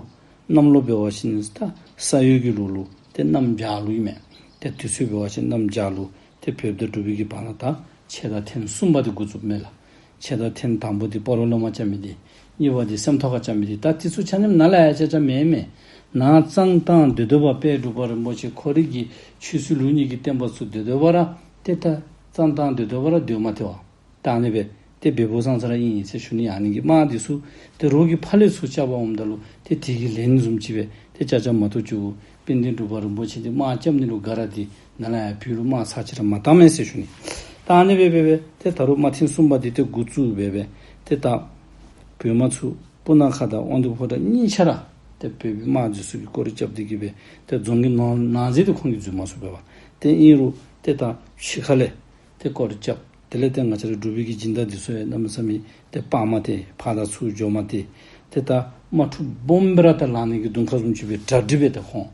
གནམ་ལོ་འབད་བ་ཅིན་ད་ས་ཡོས་ཀྱི་ལོ་ལུ་ཏེ་གནམ་བྱཱར་ལོ་ཨིན་མས། ཏེ་དུས་ཚོད་འབད་བ་ཅིན་གནམ་བྱཱར་ལོ། ཏེ་བོདཔ་དང་འབྲུག་པའི་གི་བར་ན་ད་ཕྱེད་དང་ཐེངས་གསུམ་པ་འདི་འགོ་བཙུགསཔ་མས་ལགས། ཕྱེད་དང་ཐེངས་དང་པོ་འདི་སྤ་རོ་ལས་མར་རྐྱབ་མི་འདི། གཉིས་པ་འདི་སེམས་རྟོགས་ཁར་རྐྱབ་མི་འདི། ད་འདི་ཚུ་ཆ་མཉམ་ནཱ་ལས་ཡར་རྐྱབ་རྐྱབ་མེན་མས། ནཱ་གཙང་བཏང་སྡོད་སྡོད་པར་དཔལ་འབྲུག་པ་རིན་པོ་ཆེ་ཁོ་རའི་གི་ཆོས་སྲིད་ལུགས་གཉིས་ཀྱི་བསྟན་པ་ཚུ་སྡོད་སྡོད་པ་ར་ཏེ་ད་གཙང་བཏང་སྡོད་སྡོད་པ་ར་སྡོད་མ་སྟེར་བར་ད་ཨ་ནི་སྦེ་ཏེ་འབདཝ་ཙང་ཙང་ར་ཨིན་ཟེར་ཞུ་ནི། ཨ་ནི་གི་དམག་འདི་ཚུ་ཏེ་རོགས་ཀྱིས་ཕར་ལས་ཚུར་རྐྱབ་པར་འོངམ་ད་ལུ་ཏེ་དེ་གི་ལན་བཟུམ་ཅིག་སྦེ་ཏེ་རྐྱབ་རྐྱབ་མ་གཏོགས་ཅིག་དཔལ་ལྡན་འབྲུག་པ་རིན་པོ་ཆེ་འདི་དམག་རྐྱབ་ནི་ལུ་དགའ་ར་འདི་ནཱ་ལས་ཡར་བོད་ལུ་དམག་ཚར་གཅིག་ར་མ་བཏང་མས་ཟེར་ཞུ་ནི། ད་ཨ་ནི་སྦེ་སྦེ་སྦེ་ཏེ་ད་རུང་དམག་ཐེངས་གསུམ་པ་འདི་ཏེ་འགོ་བཙུགས་སྦེ་སྦེ་ཏེ་ད་བོད་དམག་ཚུ་སྤུ་ན་ཁ་དང་དབང་འདུས་ཕོ་བྲང་གཉིས་ཆ་ར་ཏེ་བོད་པའི་དམག་འདི་ཚུ་གིས་སྐོར་ར་རྐྱབ་སྟེ་གིས་སྦེ་ཏེ་རྫོང་གི་ནང་ནང་གཟིགས་ཏེ་ཁོང་གིས་འཛུལ་མ་ཚུགས་པས་པ། ཏེ་ཨིན་རུང་ཏེ་ད་ཕྱི་ཁ་ལས་ཏེ་སྐོར་ར་རྐྱབ། དེ་ལས་ཏེ་ང་བཅས་ར་འབྲུག་པའི་གི་སྦྱིན་བདག་འདི་ཚུ་ཡང་གནམ་མེད་ས་མེད་ཏེ་སྤར་མ་སྟེར། ཕར་དང་ཚུར་འགྱོ་མ་སྟེར། ཏེ་ད་དམག་འཁྲུག་སྦོམ་སྦེ་ར་ད་ལང་ནི་གི་གདོང་ཁ་བཟུམ་ཅིག་སྦེ་གྲ་སྒྲིག་སྦེ་ཏེ་ཁོང་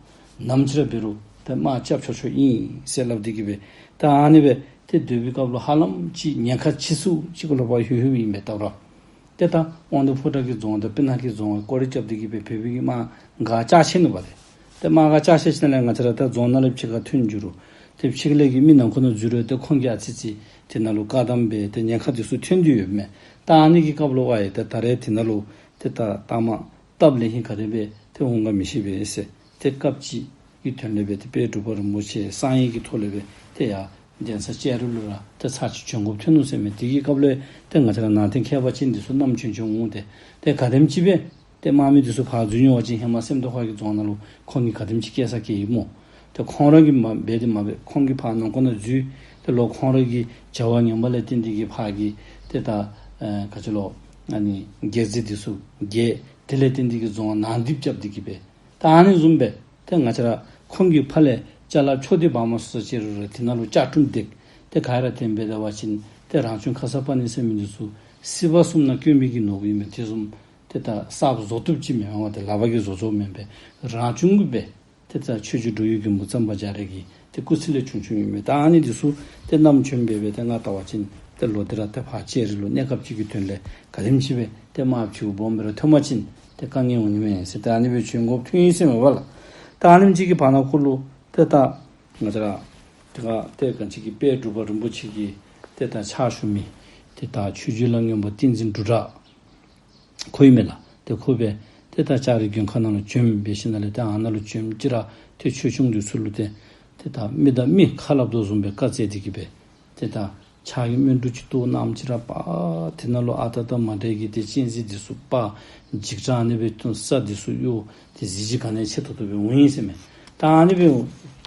ནམ་ཅིག་ར་འབད་རུང་ཏེ་དམག་རྐྱབ་ཆོག་ཆོག་ཨིན་ཟེར་སླབ་སྟེ་གིས་སྦེ་ད་ཨ་ནི་སྦེ་ཏེ་སྡོད་པའི་སྐབས་ལུ་ཧ་ལམ་ཅིག་ཉེན་ཁ་ཆེ་སུ་ཅིག་ལུ་ཕར་ལྷོད་ལྷོདཔ་ཨིན་པས་ད་ར། ཏེ་ད་དབང་འདུས་ཕོ་བྲང་གི་རྫོང་དང་སྤུ་ན་ཁའི་རྫོང་སྐོར་ར་རྐྱབ་སྟེ་གིས་སྦེ་བོད་པའི་གི་དམག་ག་བཅག་ཆད་ནུག་པ་ཏེ། ཏེ་དམག་ག་བཅག་ཆད་ཞིནམ་ལས་ང་བཅས་ར་ད་རྫོང་ནང་ལས་ཕྱི་ཁར་ཐོན་འགྱོ་རུང་ཏེ་ཕྱི་ལས་ཀྱི་མི་ནང་འཁོད་ནང་འཛུལ་རུང་ཏེ་ཁོང་གིས་ཨ་ཙི་ཙི་དེ་ནང་ལུ་བཀག་དམ་འབད་ཏེ་ཉེན་ཁ་འདི་ཚུ་ཐོན་ཏེ་ཡོདཔ་མས། ད་ཨ་ནི་གི་སྐབས་ལུ་ཨ་ཡེ་ཏེ་ད་རེས་དེ་ནང་ལུ་ཏེ་ད་ལྟ་མ་སྟབས་ལེགས་ཤོམ་ག་དེ་སྦེ་ཏེ་འོང་ག་མི་ཤེས་པས་ཟེར་ཏེ་སྐབས་ཅིག་གི་དོན་ལས་སྦེ་ཏེ་དཔལ་འབྲུག་པ་རིན་པོ་ཆེ་གསང་ཡིག་གི་ཐོག་ལས་སྦེ་ཏེ་ཡར་གདན་ས་ལྕགས་རི་ལུ་ར་ཏེ་ཚར་གཅིག་བྱོན་དགོཔ་ཐོན་ནུག་ཟེར་མས། དེ་གི་སྐབས་ལུ་ཏེ་ང་བཅས་ར་ནང་རྟེན་མཁས་པ་ཅན་འདི་ཚུ་བསྣམས་བྱོན་བྱོན་འོང་སྟེ་ཏེ་ག་དེམ་ཅིག་སྦེ་ཏེ་དམག་མི་འདི་ཚུ་ཕར་འཛུལ་འགྱོ་བ་ཅིན་ཧེ་མ་སེམས་རྟོགས་ཁ་གི་རྫོང་ནང་ལུ་ཁོང་གིས་ག་དེམ་ཅིག་བཀལ་ས་བཀལ་ཡི་སྨོ། ཏེ་ཁོང་ར་གིས་མ་འབད་དེ་མ་འབད་ཁོང་གིས་ཕར་ནང་འཁོད་ནང་འཛུལ། ཏེ་ལོག་ཁོང་ར་གི་བྱ་བ་ངན་པ་ལས་བརྟེན་ཏེ་གིས་ཕར་གྱི་ཏེ་ད་ཨེ་ག་ཅི་ལོ་ཨ་ནི་རྒྱལ་རྩེ་འདི་ཚུ་རྒྱལ། དེ་ལས་བརྟེན་ཏེ་གིས་རྫོང་ནང་རྡིབ་རྐྱབ་སྟེ་གིས་སྦེ་ད་ཨ་ནི་བཟུམ་སྦེ་ཏེ་ང་བཅས་ར་ཁོང་གིས་ཕར་ལས་ཅ་ལ་འཕྱོག་སྟེ་འབག་མ་ཚུགས་ས་ཅིག་རུང་ར་དེ་ནང་ལུ་ལྕགས་ཀྲུམ་བརྡེག། ཏེ་ག་ར་དེ་སྦེ་སྡོད་པ་ཅིན་ཏེ་རང་བྱུང་ཁརྶ་པ་ཎི་ཟེར་མི་འདི་ཚུ་སྲིད་པ་གསུམ་ནང་དཀོན་མི་གི་ནོར་བུ་ཨིན་མས། དེ་བཟུམ་ཏེ་ད་གསརཔ་བཟོ་བཏུབ་ཅིག་མེན་པས། ཏེ་ལག་པ་གིས་བཟོ་བཟོཝ་མེན་པས། རང་བྱུང་གིས་སྦེ་ཏེ་ད་ཆོས་རྗེ་འགྲོ་བའི་མགོན་པོ་གཙང་པ་རྒྱ་རས་ཀྱི་ཏེ་སྐུ་ཚེ་ལས་བྱུང་བྱུངམ་ཨིན་མས། ད་ཨ་ནི་འདི་ཚུ་ཏེ་བསྣམས་བྱོན་སྦེ་སྦེ་ཏེ་ང་བལྟ་བ་ཅིན་ཏེ་ལོག་སྟེ་ར་ཏེ་ཕར་ལྕགས་རི་ལུ་གནས་སྐབས་ཅིག་གི་དོན་ལས་ག་དེམ་ཅིག་སྦེ་ཏེ་དམག་ཕྱིའུ་སྦོམ་སྦེ་ར་ཐོན་པ་ཅིན་ཏེ་དཀའ་ངལ་འོང་ནི་མས་ཟེར་ཏེ་ཨ་ནི་སྦེ་བྱོན་དགོཔ་ཐོན་ཡི་ཟེར་མས་པ་ལགས། ད་ཨ་ནེམ་ཅིག་གི་བར་ན་ཁོ་ལུ་ཏེ་ད་ང་བཅས་ར་ཏེ་ག་ཏེ་ག་ཅི་གི་དཔལ་འབྲུག་པ་རིན་པོ་ཆེ་གི་ཏེ་ད་ཕྱག་ཞུ་མི་ཏེ་ད་ཆོས་རྗེ་ལ་སྔོན་པ་བསྟན་འཛིན་འབྲུག་གྲགས་ཁོ་ཨིན་མས་ལགས། ཏེ་ཁོ་སྦེ་ཏེ་ད་ལྕགས་རི་མགོན་ཁང་ནང་ལུ་བྱོན་སྦེ་ཞིནམ་ལས་ཏེ་ཨ་ནཱ་ལུ་བྱོན་ཅི་ར་ཏེ་ཆོས་སྐྱོང་འདི་ཚུ་ལུ་ཏེ་ཏེ་ད་མི་དང་མི་ཁ་སླབ་དོ་བཟུམ་སྦེ་བཀའ་སྩལ་ཏེ་གིས་སྦེ་ཏེ་ད་ཕྱག་གི་སྨོན་འབྲུ་ཅིག་གཏོར་གནངམ་ཅིག་ར་པ་དེ་ནང་ལུ་ཨ་རྟག་དང་མ་འདྲཝ་གི་ཏེ་སྤྱན་གཟིགས་འདི་ཚུ་པ་འཇིགས་སྐྲག་ཨ་ནི་སྦེ་ཐོན་ས་འདི་ཚུ་གཡོ། ཏེ་གཟི་བརྗིད་ག་ནི་ཡང་ཆེ་ཏོག་ཏོ་སྦེ་འོང་ཡི་ཟེར་མས། ད་ཨ་ནི་སྦེ་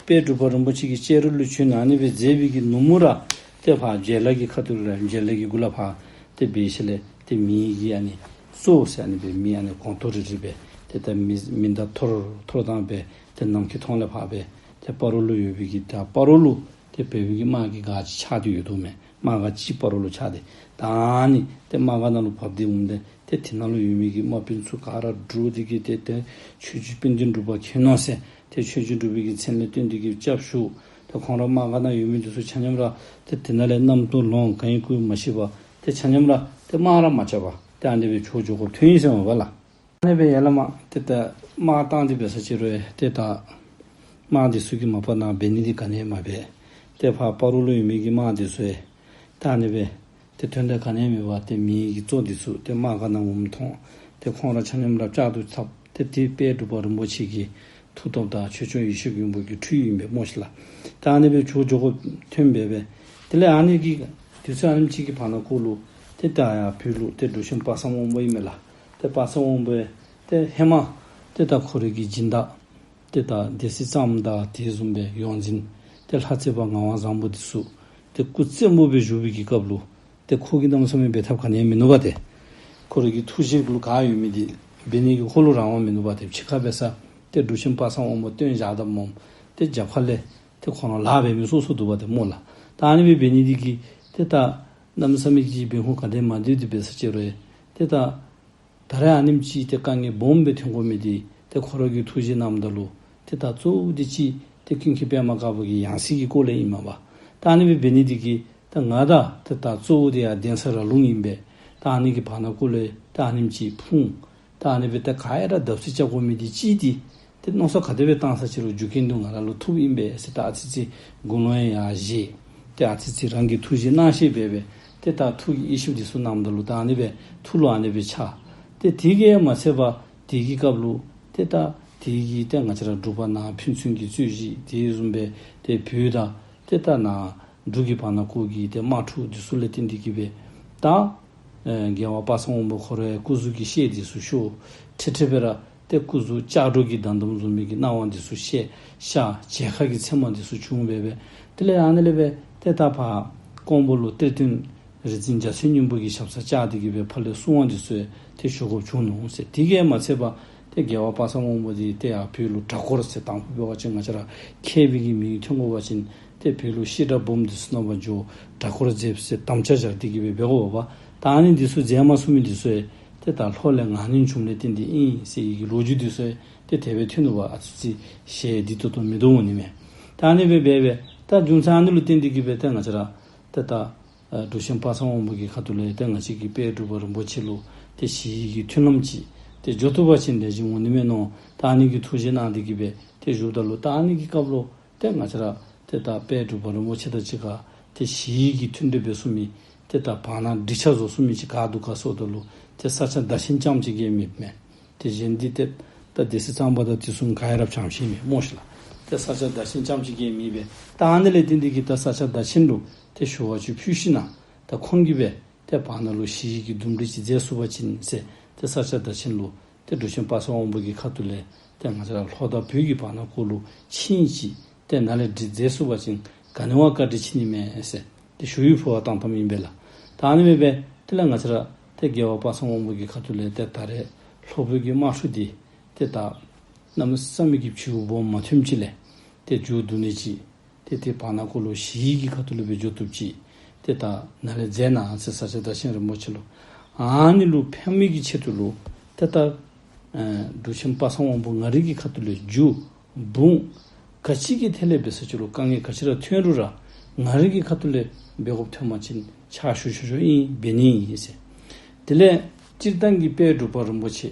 དཔལ་འབྲུག་པ་རིན་པོ་ཆེ་གིས་ལྕགས་རི་ལུ་བྱོན་ཨ་ནི་སྦེ་མཛད་པའི་གི་ནུབ་མོ་ར་ཏེ་ཕར་བྱེ་ལ་གི་ཁ་ཐུག་ར་བྱེ་ལ་གི་གུ་ལས་ཕར་ཏེ་འབད་ཞིནམ་ལས་ཏེ་མེ་གི་ཨ་ནི་གཙོ་བོ་ཟེར་ཨ་ནི་སྦེ་མེ་ཨ་ནི་གོང་ཐོག་རི་རི་སྦེ་ཏེ་ད་མེ་མེ་མདའ་འཐོར་འཐོར་བཏང་སྦེ་ཏེ་ནམ་མཁའི་མཐོངས་ལས་ཕར་སྦེ་ཏེ་སྤ་རོ་ལུ་ཡོད་པའི་གི་ད་སྤ་རོ་ལུ་ཏེ་བོད་པའི་གི་དམག་གི་སྒར་ཅིག་ཆགས་ཏེ་ཡོད་དོ་མས། དམག་སྒར་ཅིག་སྤ་རོ་ལུ་ཆགས་ཏེ་ད་ཨ་ནི་ཏེ་དམག་སྒར་ནང་ལུ་བབས་ཏེ་འོངམ་ད་ཏེ་དེ་ནང་ལུ་ཡོད་མི་གི་དམག་དཔོན་ཚུ་ག་ར་འདྲོག་སྟེ་གིས་ཏེ་ཏེ་ཆོས་རྗེ་དཔལ་ལྡན་འབྲུག་པ་མཁྱེན་ནོ་ཟེར་ཏེ་ཆོས་རྗེ་འབྲུག་པའི་གི་མཚན་ལས་བཏོན་ཏེ་གིས་སྐྱབས་ཞུ། ཏེ་ཁོང་ར་དམག་སྒར་ནང་ཡོད་མི་འདི་ཚུ་ཆ་མཉམ་ར་ཏེ་དེ་ནང་ལས་གནམ་གྲུ་ལོང་གང་ཡིན་ཀུ་ཡིན་མ་ཤེས་པར་ཏེ་ཆ་མཉམ་ར་ཏེ་དམག་ར་མ་རྐྱབ་པར་ཏེ་ཨ་ནི་སྦེ་བྱོག་འགྱོ་དགོཔ་ཐོན་ཡི་ཟེར་མས་པ་ལགས། ཨ་ནི་སྦེ་ཡར་ལས་མར་ཏེ་ད་དམག་བཏང་སྟེ་འབད་ས་ཅིག་རུང་ཏེ་ད་དམག་འདི་ཚུ་གིས་མ་པ་ནཱ་འབད་ནི་འདི་ག་ནི་ཡང་མ་འབད། ཏེ་ཕར་སྤ་རོ་ལུ་ཡོད་མི་གི་དམག་འདི་ཚུ་ཡང་ད་ཨ་ནི་སྦེ་ཏེ་དོན་དག་ག་ནི་ཡང་མེད་པར་ཏེ་མི་གི་གཙོ་འདི་ཚུ་ཏེ་དམག་སྒར་ནང་འོངམ་མཐོང་། ཏེ་ཁོང་ར་ཆ་མཉམ་ར་ལྕགས་ཐུ་འཐག། ཏེ་དེ་དཔལ་འབྲུག་པ་རིན་པོ་ཆེ་གི་མཐུ་སྟོབས་དང་ཆོས་སྐྱོང་ཡེ་ཤེས་མགོན་པོ་གི་འཕྲུལ་ཨིན་པས་སྨོ་ཤིག་ལགས། ད་ཨ་ནི་སྦེ་བྱོག་འགྱོ་དགོཔ་ཐོན་སྦེ་སྦེ་དེ་ལས་ཨ་ནི་གི་དུས་ཚོད་ཨ་ནེམ་ཅིག་གི་བར་ན་ཀོ་ལུ་ཏེ་ད་ཡར་བོད་ལུ་ཏེ་འབྲུག་ཆེན་དཔག་བསམ་དབང་པོ་ཨིན་མས་ལགས། ཏེ་དཔག་བསམ་དབང་པོ་ཏེ་ཧེ་མ་ཏེ་ད་ཁོ་རའི་གི་སྦྱིན་བདག་ཏེ་ད་སྡེ་སྲིད་གཙང་པ་དང་དེ་བཟུམ་སྦེ་ཡོངས་འཛིན་ཏེ་ལྷ་རྩེ་བ་ངག་དབང་བཟང་པོ་འདི་ཚུ་ཏེ་སྐུ་བཙན་པོ་སྦེ་བཞུགས་པའི་གི་སྐབས་ལུ་ཏེ་ཁོ་གིས་གནམ་མེད་ས་མེད་འབད་ཐབས་ག་ནི་ཡང་མིན་ནུག་པ་ཏེ། ཁོ་རའི་གི་ཐུགས་བཞེད་ལུ་ག་ཡོད་མི་འདི་འབད་ནི་གི་ཁོ་ལུ་རང་དབང་མིན་ནུག་པ་ཏེ། ཕྱི་ཁར་འབད་ས་ཏེ་འབྲུག་ཆེན་དཔག་བསམ་དབང་པོ་བཏོན་བཞག་དཔ་སྨོ། ཏེ་རྒྱབ་ཁ་ལས་ཏེ་ཁོ་ར་ལཱ་འབད་མི་སོ་སོ་འདུག་པ་ཏེ་སྨོ་ལགས། ད་ཨ་ནི་སྦེ་འབད་ནི་འདི་གིས་ཏེ་ད་གནམ་མེད་ས་མེད་ཀྱི་འབད་ཧུ་ག་དེ་མ་འདི་འདི་འབད་ས་ཅིག་རུང་ཏེ་ད་ད་རེས་ཨ་ནེམ་ཅིག་ཏེ་དཀའ་ངལ་སྦོམ་སྦེ་ཐོན་དགོ་མི་འདི་ཏེ་ཁོ་ར་གིས་ཐུགས་བཞེད་གནངམ་ད་ལུ་ཏེ་ད་གཙོ་བོ་འདི་ཅིག་ཏེ་ཀུན་མཁྱེན་པདྨ་དཀར་པོ་གི་ཡང་སྲིད་ཀྱི་སྐོར་ལས་ཨིན་མས་པ། ད་ཨ་ནི་སྦེ་འབད་ནི་འདི་གིས་ད་ང་དང་ཏེ་ད་གཙོ་བོ་འདི་ཡར་གདན་ས་ར་ལུང་ཨིན་པས། ད་ཨ་ནི་གི་བར་ན་ཀོ་ལས་ད་ཨ་ནེམ་ཅིག་ཕུང་། ད་ཨ་ནི་སྦེ་ད་ག་ཡ་ར་བརྡབ་གསིག་རྐྱབ་དགོ་མི་འདི་ཅིག་འདི་ཏེ་མནོ་བསམ་ག་དེ་སྦེ་བཏང་ས་ཅིག་རུང་རྒྱུ་རྐྱེན་འདི་ང་ར་ལུ་ཐུགཔ་ཨིན་པས་ཟེར། ད་ཨ་ཙི་ཙི་དགུང་ལོ་ཡང་ཡར་བཞེས། ཏེ་ཨ་ཙི་ཙི་རང་གིས་ཐུགས་བཞེད་གནང་ཤེས་སྦེ་སྦེ་ཏེ་ད་ཐུགས་ཀྱི་དབྱེ་ཞིབ་འདི་ཚུ་གནངམ་ད་ལུ་ད་ཨ་ནི་སྦེ་ཐུགས་ལུ་ཨ་ནི་སྦེ་འཆར། ཏེ་དེ་གིས་མ་ཚད་པར་དེ་གི་སྐབས་ལུ་ཏེ་ད་དེ་གི་ཏེ་ང་བཅས་ར་འབྲུག་པ་ནང་ཕན་ཚུན་གྱི་རྩོད་གཞི་དེ་བཟུམ་སྦེ་ཏེ་བོད་དང་ཏེ་ད་ནཱ་འབྲུག་གི་བར་ན་ཀོ་གི་ཏེ་དམག་འཁྲུག་འདི་ཚུ་ལས་བརྟེན་ཏེ་གིས་སྦེ་ད་ཨེ་རྒྱལ་བ་དཔག་བསམ་དབང་པོ་ཁོ་རའི་སྐུ་གཟུགས་ཀྱི་ཤེད་འདི་ཚུ་ཤོར། ཁྲི་ཁྲི་སྦེ་ར་ཏེ་སྐུ་གཟུགས་ལྕགས་སྒྲོག་གི་མདངས་ཐམ་བཟུམ་མའི་གི་སྣང་བ་འདི་ཚུ་ཤར། ཤ་བྱད་ཁ་གི་མཚན་མ་འདི་ཚུ་བྱུང་སྦེ་སྦེ་དེ་ལས་ཨ་ནི་ལས་སྦེ་ཏེ་ད་ཕར་ཀོང་པོ་ལུ་གཏེར་སྟོན་རིག་འཛིན་འཇའ་ཚོན་སྙིང་པོ་གི་ཞབས་སར་བཅར་ཏེ་གིས་སྦེ་ཕར་ལས་གསུང་བ་འདི་ཚུ་ཏེ་ཞུ་དགོཔ་བྱུང་ནུག་ཟེར། དེ་གིས་མ་ཚད་པར་ཏེ་རྒྱལ་བ་དཔག་བསམ་དབང་པོ་འདི་ཏེ་ཡར་བོད་ལུ་གྲྭ་སྐོར་ཟེར་དང་ཕུ་འབད་བ་ཅིན་ང་བཅས་ར་མཁས་པའི་གི་མིང་ཐོན་དགོ་པ་ཅིན་ཏེ་བོད་ལུ་བཤད་གྲྭ་སྦོམ་འདི་ཚུ་ནང་ཕར་འགྱོ་གྲྭ་སྐོར་མཛདཔ་ཟེར་དམ་བཅའ་བཞག་སྟེ་གིས་སྦེ་འབད་དགོ་པ། ད་ཨ་ནི་འདི་ཚུ་མཛད་མ་ཚུགས་མི་འདི་ཚུ་ཡང་ཏེ་ད་ལྷོ་ལས་ངན་ལྷད་བྱུངམ་ལས་བརྟེན་ཏེ་ཨིན་ཟེར་བའི་གི་ལོ་རྒྱུས་འདི་ཚུ་ཡང་ཏེ་དེ་སྦེ་ཐོན་ནུག་པ། ཨ་ཙི་ཙི་ཞལ་བདེ་ཏོག་ཏོ་མིན་འདུག་འོང་ནི་མས། ད་ཨ་ནི་སྦེ་འབད་སྦེ་ད་རྒྱུ་མཚན་ཨ་ནི་ལུ་བརྟེན་ཏེ་གིས་སྦེ་ཏེ་ང་བཅས་ར་ཏེ་ད་ཨ་འབྲུག་ཆེན་དཔག་བསམ་དབང་པོ་གི་ཁ་ཐུག་ལས་ཏེ་ང་བཅས་ཀྱིས་དཔལ་འབྲུག་པ་རིན་པོ་ཆེ་ལུ་ཏེ་ཞི་བའི་གི་མཐུན་ལམ་ཅིག་ཏེ་འགྱོ་བཏུབ་པ་ཅིན་ལེགས་ཤོམ་འོང་ནི་མས་མནོ། ད་ཨ་ནི་གི་ཐུགས་བཞེད་གནང་སྟེ་གིས་སྦེ་ཏེ་བཞུགསཔ་ད་ལུ་ད་ཨ་ནི་གི་སྐབས་ལུ་ཏེ་ང་བཅས་ར་ཏེ་ད་དཔལ་འབྲུག་པ་རིན་པོ་ཆེ་དང་གཅིག་ཁར་ཏེ་ཞི་བའི་གི་མཐུན་འབྲེལ་འབད་ཚུགས་མི་ཏེ་ད་བར་ན་འགྲིག་ཆ་བཟོ་ཚུགས་མི་ཅིག་ག་འདུག་ག་ཟེརཝ་ད་ལུ་ཏེ་ས་སྐྱ་བདག་ཆེན་རྐྱངམ་ཅིག་གིས་མེད་མས། ཏེ་གཞན་འདི་ཏེ་ད་སྡེ་སྲིད་གཙང་པ་དང་དེ་ཚུ་ག་ཡ་ར་བྱང་ཤེས་མེད་སྨོ་ཤིག་ལགས། ཏེ་ས་སྐྱ་བདག་ཆེན་རྐྱངམ་ཅིག་གིས་མེད་པས། ད་ཨ་ནི་ལས་བརྟེན་ཏེ་གིས་ད་ས་སྐྱ་བདག་ཆེན་ལུ་ཏེ་ཞུ་བ་ཅིག་ཕུལ་ཞིན་ན་ད་ཁོང་གིས་སྦེ་ཏེ་བར་ན་ལུ་ཞི་བའི་གི་འདུམ་འགྲིག་ཅིག་མཛད་ཚུགས་པ་ཅིན་ཟེར་ཏེ་ས་སྐྱ་བདག་ཆེན་ལུ་ཏེ་འབྲུག་ཆེན་དཔག་བསམ་དབང་པོ་གི་ཁ་ཐུག་ལས་ཏེ་ང་བཅས་ར་ལྷོ་དང་བོད་ཀྱི་བར་ན་ཀོ་ལུ་ཆིངས་ཅིག་ཏེ་ནཱ་ལས་འགྲིག་མཛད་ཚུགས་པ་ཅིན་ག་ནི་བ་བཀའ་དྲིན་ཆེ་ནི་མས་ཟེར་ཏེ་ཞུ་ཡིག་ཕུལ་བར་བཏང་བཏངམ་ཨིན་པས་ལགས། ད་ཨ་ནི་སྦེ་སྦེ་དེ་ལས་ང་བཅས་ར་ཏེ་རྒྱལ་བ་དཔག་བསམ་དབང་པོ་གི་ཁ་ཐུག་ལས་ཏེ་ད་རེས་ལྷོ་བོད་ཀྱི་དམག་འཁྲུག་འདི་ཏེ་ད་གནམ་མེད་ས་མེད་ཀྱི་བྱེལཝ་སྦོམ་མ་ཐོནམ་ཅིག་ལས་ཏེ་མཇུག་བསྡུ་ནི་ཅིག་ཏེ་ཏེ་བར་ན་ཀོ་ལུ་ཞི་བའི་གི་ཁ་ཐུག་ལུ་སྦེ་འགྱོ་བཏུབ་ཅིག་ཏེ་ད་ནཱ་ལས་མཛད་གནང་ཟེར་ས་སྐྱ་བདག་ཆེན་རིན་པོ་ཆེ་ལུ། ཨ་ནི་ལུ་ཕན་མི་གི་ཆེད་དུ་ལུ་ཏེ་ད་ཨེ་འབྲུག་ཆེན་དཔག་བསམ་དབང་པོ་ང་རའི་གི་ཁ་ཐུག་ལས་རྒྱུ་འབུངས་ག་ཅི་གི་ཐད་ལས་འབད་ས་ཅིག་རུང་དཀའ་ངལ་ག་ཅི་ར་ཐོན་རུང་ར་ང་རའི་གི་ཁ་ཐུག་ལས་འབད་དགོཔ་ཐོན་པ་ཅིན་ཕྱག་ཞུ་ཆོག་ཆོག་ཨིན་འབད་ནི་ཨིན་ཟེར། དེ་ལས་སྤྱིར་བཏང་གི་དཔལ་འབྲུག་པ་རིན་པོ་ཆེ་